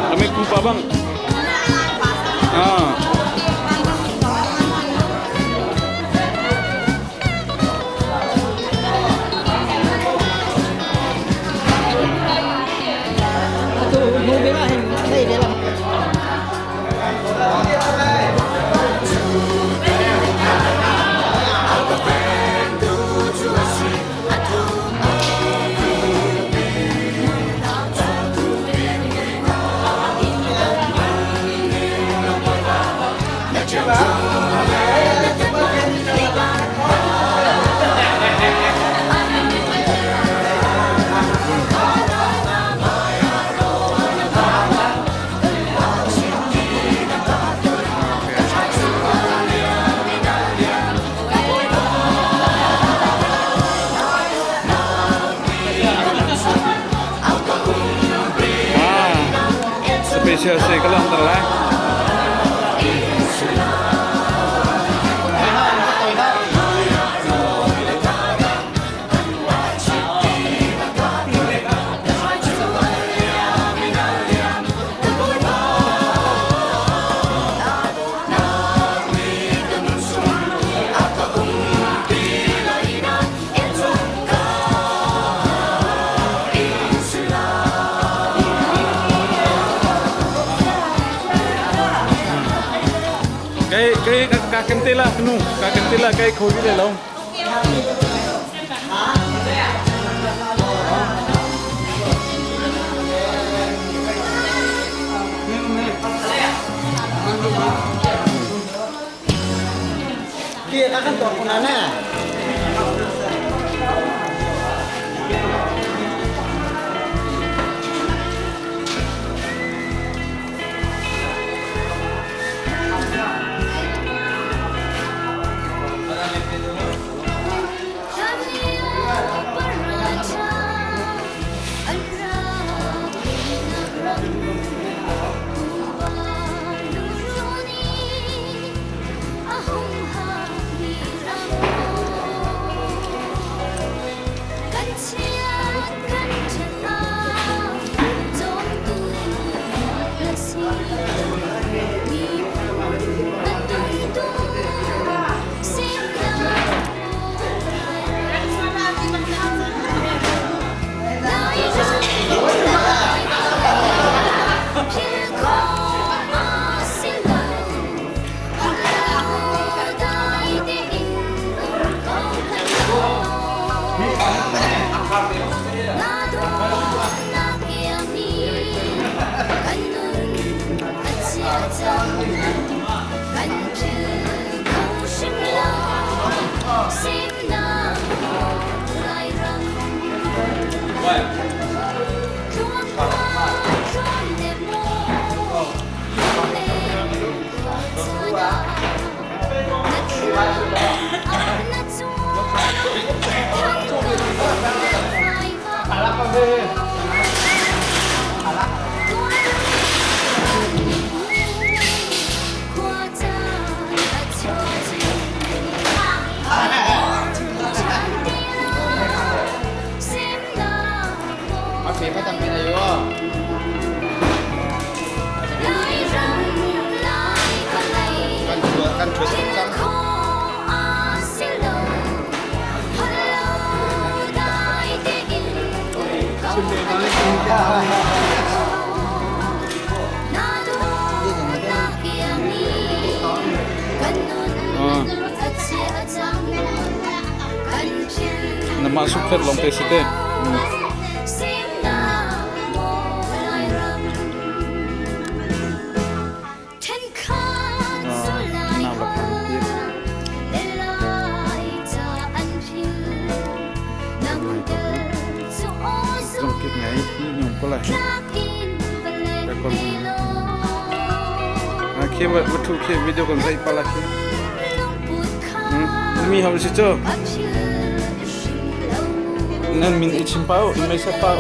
Kami kupa bang. Ah. Special si ka lang lai. Kai ka kan te la nu ka kan te la kai kho di le lo. Kia ka kan tuak kuna na. Nama sukhet long te site. Zongkik ngai nyong ko lai. Record. Khi wa thu khi video kan zai pala khi. Mi hau si cho. Nan min i chim pau, in mai sa pau.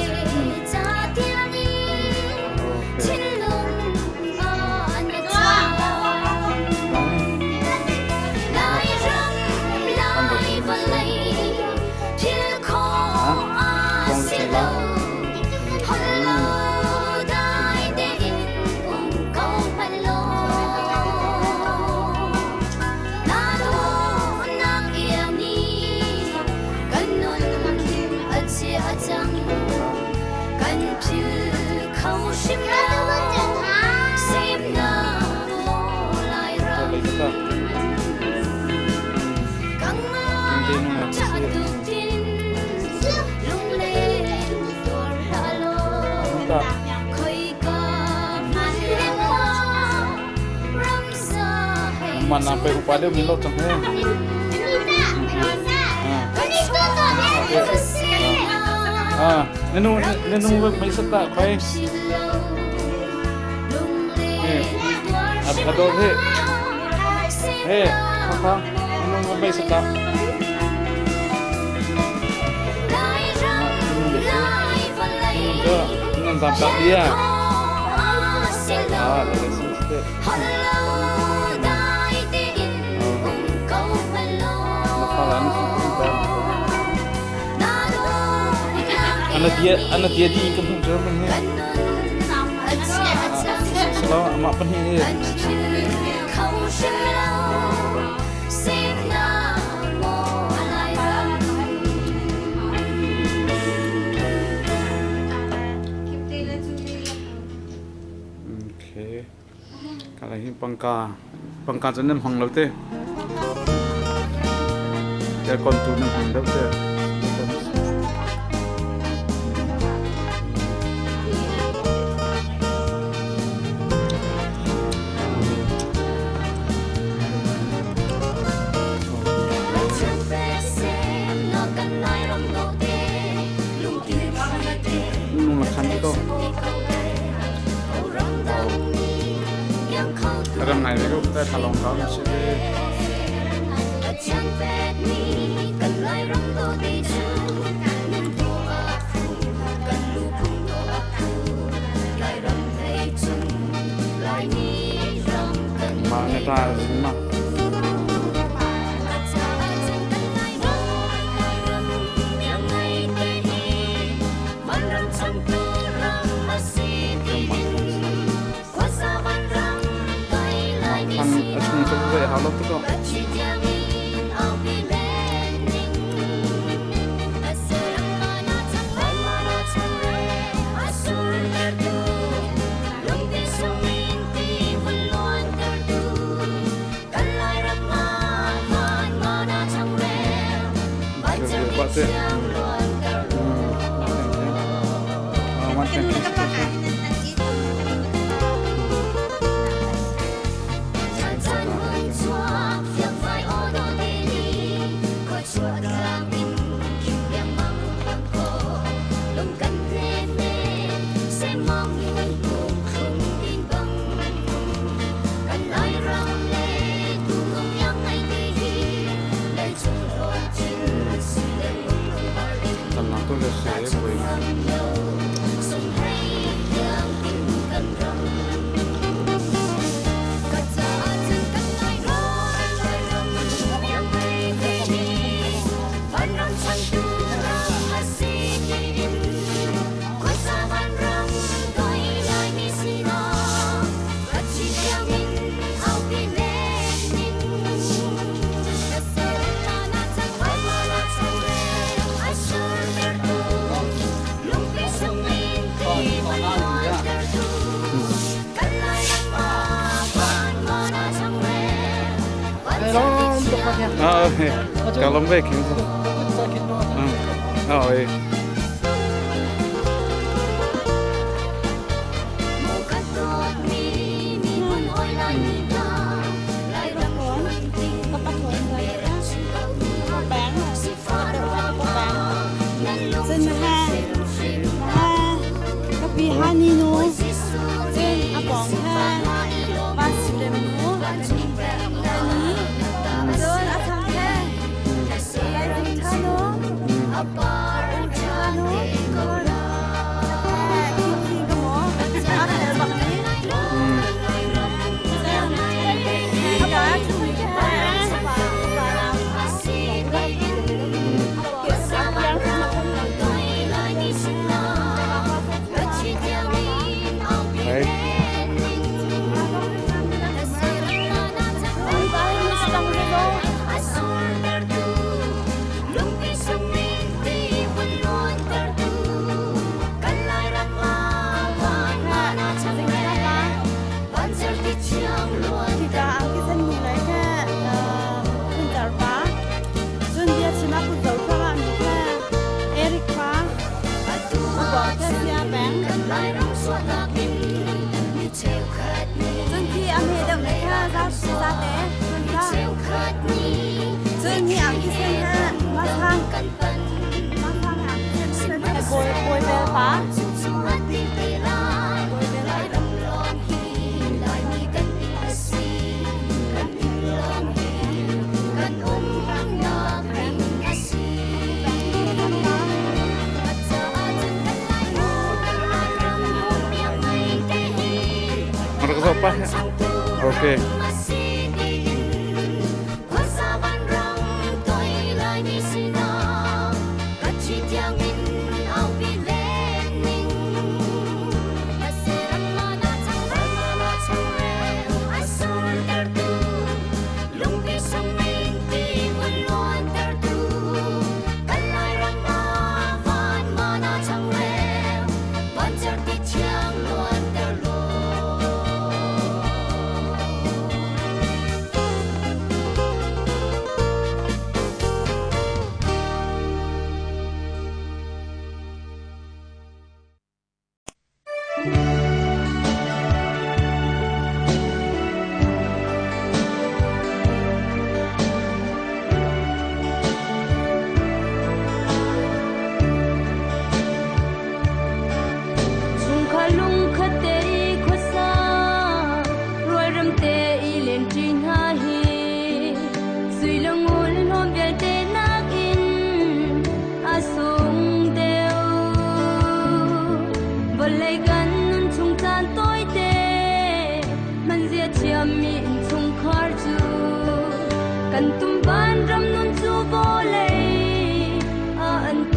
Mana pe upa deuh min lo cang he. Ah, nenu nenu mai sata khoi. Eh, ador he. He, khang nenu mai sata. Nan zam tak dia. Ah, le le si Ana dia ana dia di kan hung jom he. Salo ama pan he. Okay. Kala hi pangka Pangka cu nan hmang lo te. Aircon tu nan hmang deuh te. Nung la khan ko. Ram ngai ve ko ta thalong ka si ve. Ma na ta ma. Khan a chung cu ve hau lo tuk ko. Ah, okay. Ka lom ve king. Ah, oi. Okay.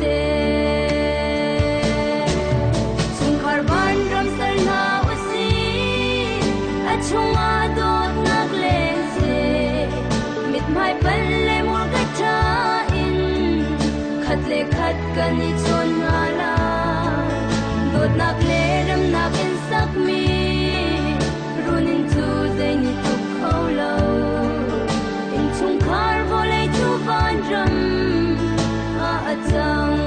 te. Chungkhar vanram ser hna usih, a chungah dawtnak leng seh. Mithmai pal le murka ṭha in khat le khat kan i chawn hna lai. Dawtnak le remnak in sakmi runinn cu zei nih tluk kho lo. Innchungkhar vawlei cu vanram ah a cang.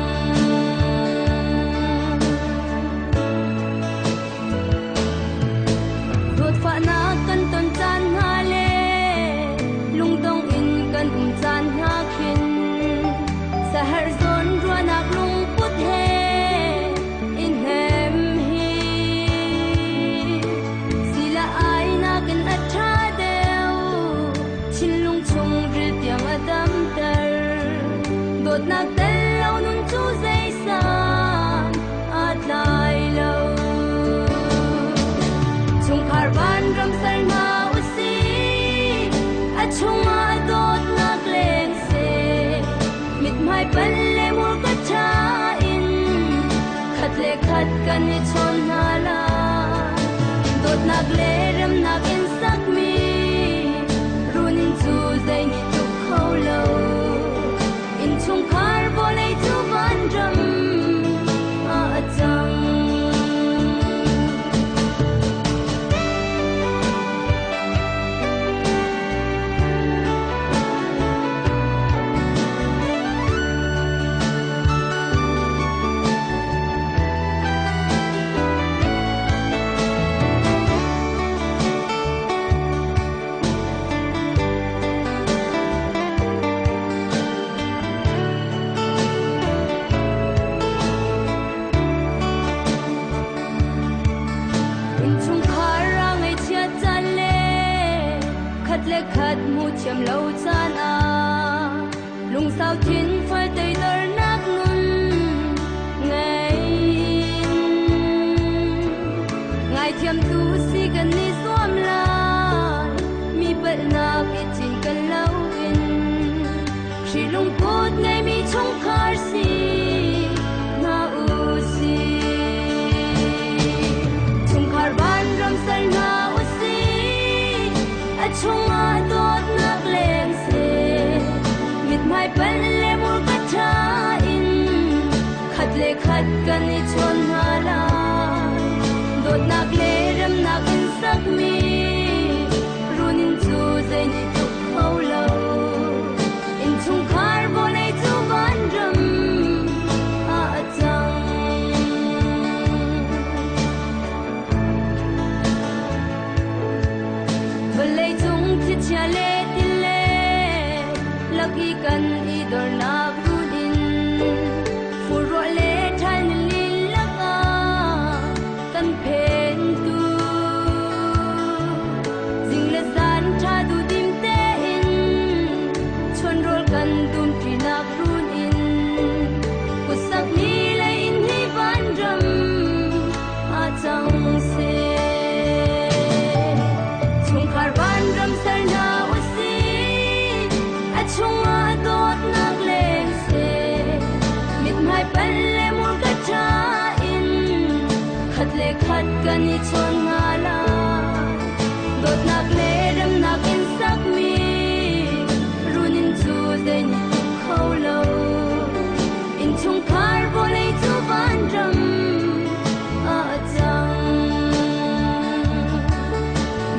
Dawtfahnak kan ton caan hna le lungdong in kan um caan hna khin saherh zawn ruahnak lungput he i hnem hi sila ai nakin a ṭha deuh thinlung chungril tiang a damter dawtnak tel lo nun cu zeisam aa tlai lo. Chungkhar vanram ser hna usih, a chungah dawtnak leng seh. Mithmai pal le hmurka ṭha in khat le khat kan i chawn hna lai. Dawtnak le remnak in sakmi runinn cu zei nih tluk kho lo. Innchungkhar vawlei cu vanram ah a cang. Innchungkhar a ngaihchiat caan le khat le khat hmuh thiam lo caan ah lungsau thin fal toidornak nun ngei in ngaithiamtu si kan i zuam lai mi palhnak i cinken loin hri lungput ngeimi chungkhar si hna u sih. Chungkhar vanram ser hna usih, a chungah dawtnak leng seh. Mithmai pal le hmurka ṭha in khat le khat kan i chawn hna lai. Dawtnak le remnak in sakmi runinn cu zei nih tluk kho lo. Innchungkhar vawlei cu vanram ah a cang. Vawlei cung thlichia le tile lak i kan i dornak runinn furruah le ṭhal nili lakah kan phentu zing le zan ṭha duhdim tein chunrawl kan dumṭinak runinn kutsak ni lei in hi vanram ah cang seh. Chungkhar vanram ser hna usih, a chungah dawtnak leng seh. Mithmai pal le hmurka ṭha in khat le khat kan i chawn hna lai. Dawtnak le remnak in sakmi runinn cu zei nih tluk kho lo. Innchungkhar vawlei cu vanram ah a cang.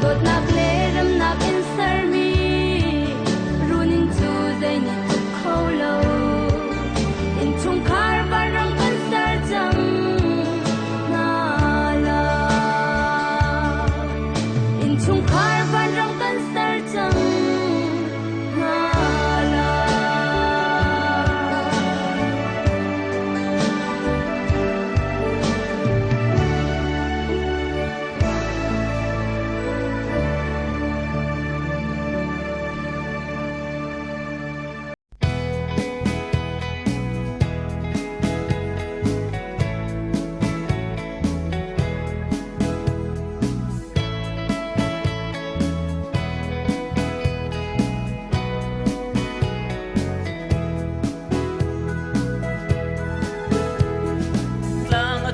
Dawtnak le remnak in sermi runinn cu zei nih tluk kho lo. Innchungkhar vanram kan ser cang hna lai.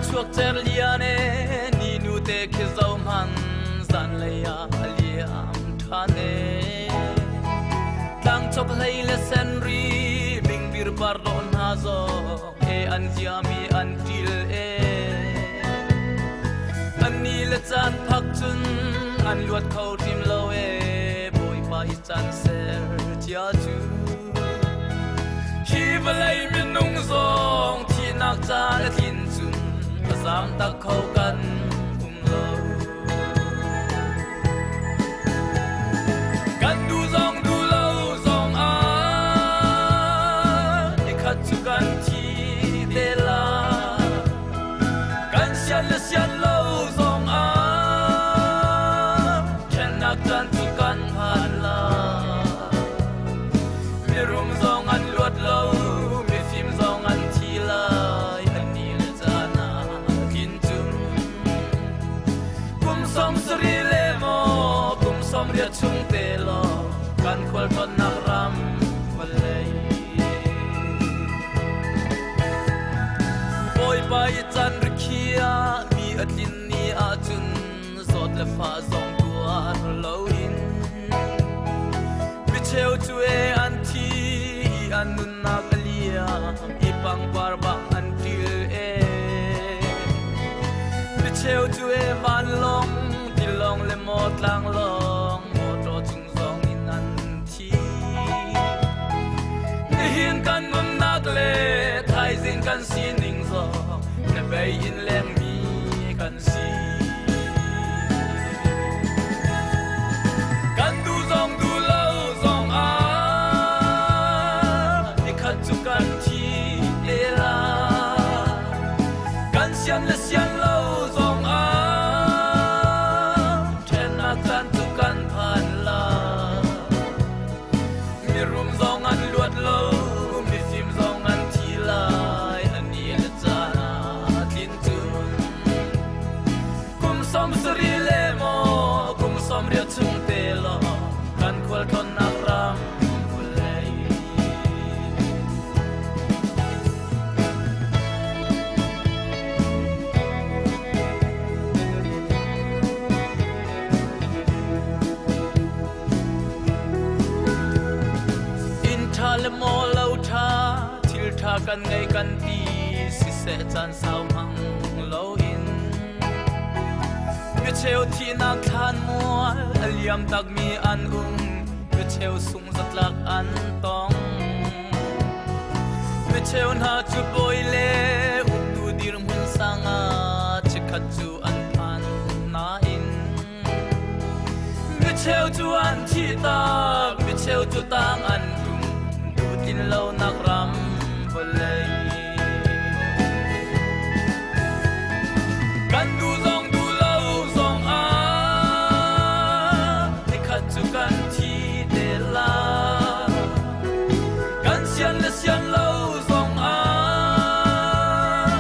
chuak cer lian e ni nu te khi zo man zan lei ah a liam ṭhan e. Tlang chok hlei le sen ri bingbir par dawh hna zong e an ziami an ṭil e. An ni le caan phak cun an luat kho hrim lo e Bawipa i caan ser cia cu. Hi vawlei minung zong thihnak caan a tlin cun a zaam tak kho kan um lo. Kan duh zong duh lo zong ah nikhat cu kan thi te lai. Kan sian le sian lo zong ah ṭhennak caan cu kan phan lai. Mirum zong an luat lo, mifim zong an thi lai. An ni le caan ah tlin cun. Kum 70 le maw kum 80 chung te law kan khualtlawnnak ram vawlei. Bawipa i can rikhiah mi a tlin ni ahcun zawt le fah zong tuar loin micheu cu e an thi i an nunnak a liam i pangpar bang an ṭil e. Micheu cu e vanlawng tilawng le maw tlanglawng mawṭaw cung zong in an thi. Nihin kan nunnak le thaizing kan sining zong hnabei in lengmi kan si. Kan duh zong duh lo zong ah nikhat cu kan thi te lai. Kan sian le sian lo zong ah ṭhennak caan cu kan phan lai. Mirum zong an luat lo, mifim zong an thi lai. An ni le caan ah tlin cun. Kum 70 le maw kum 80 chung te law kan khualtlawnnak ram vawlei. Inn ṭha le maw lo ṭha, thil ṭha kan ngei kan ti, siseh caan sau hmang loin. Micheu thihnak thlan mual a liam takmi an um, micheu sung zatlak an tong. Micheu hna cu bawi le uktu dirhmun sang ah chikkhat cu an phan nain micheu cu an thih tak, micheu cu tang an tum, duhtlin lonak ram vawlei. Kan duh zong duh lo zong ah nikhat cu kan thi te lai. Kan sian le sian lo zong ah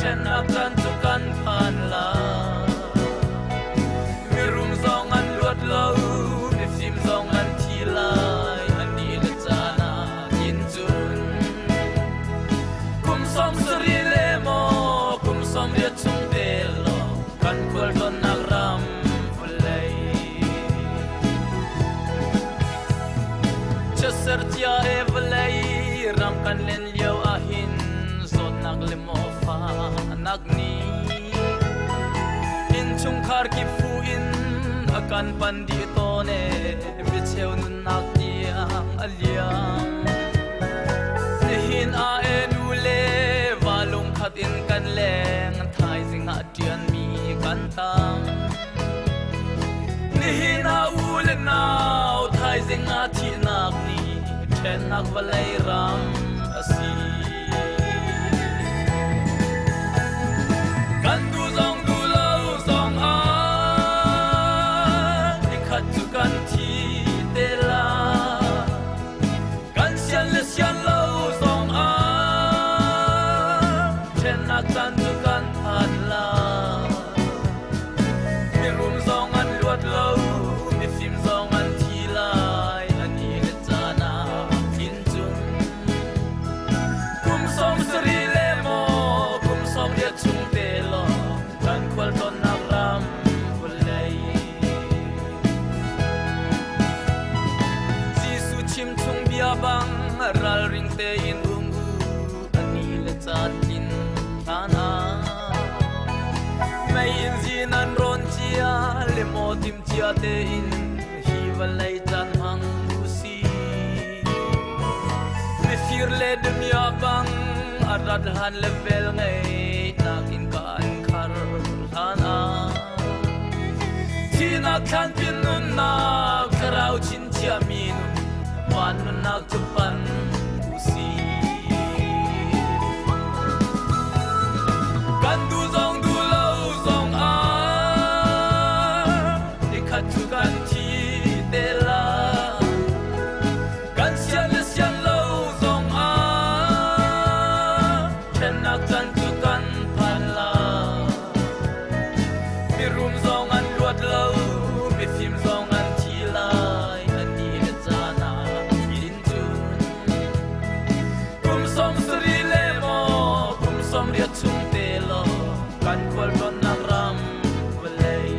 ṭhennak caan cu kan phan lai. Mirum zong an luat lo, mifim zong an thi lai. An ni le caan ah tlin cun. Kum 70 le maw kum 80 chung te law kan khualtlawnnak ram vawlei. Chiatser cia e vawlei ram kan len lio ahhin zawtnak le maw fahnak nih innchungkhar kip fu in a kan pan dih tawn e micheu nunnak tiang a liam. Nihin ah e nu le va lungkhat in kan leng thaizing ah ṭianmi kan tam. Nihin ah u le nau thaizing ah thihnak nih ṭhennak vawlei ram a si. Kan duh zong duh lo zong ah nikhat cu kan thi te lai. Kan sian le sian lo zong ah ṭhennak caan cu kan phan lai. Mirum zong an luat lo, mifim zong an thi lai. An ni le caan ah tlin cun. Timcia tein hi vawlei caan hmang usi. Mifir le damiah bang a rat hlan le vel ngei nakin kan khar hlan ah. Thihnak thlan pin nunnak thlarau chinchiah mi nun van nunnak cu pan usi. Kan duh zong duh lo zong ah nikhat cu kan thi te lai. Kan sian le sian lo zong ah ṭhennak caan cu kan phan lai. Mirum zong an luat lo, mifim zong an thi lai. An ni le caan ah hin cun kum 70 le maw kum 80 chung te law kan khualtlawnnak ram vawlei.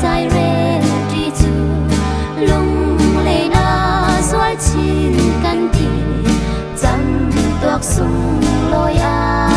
Zai rel ṭi cu lunglen a zual chin kan ti cam tuak sunglawi ah.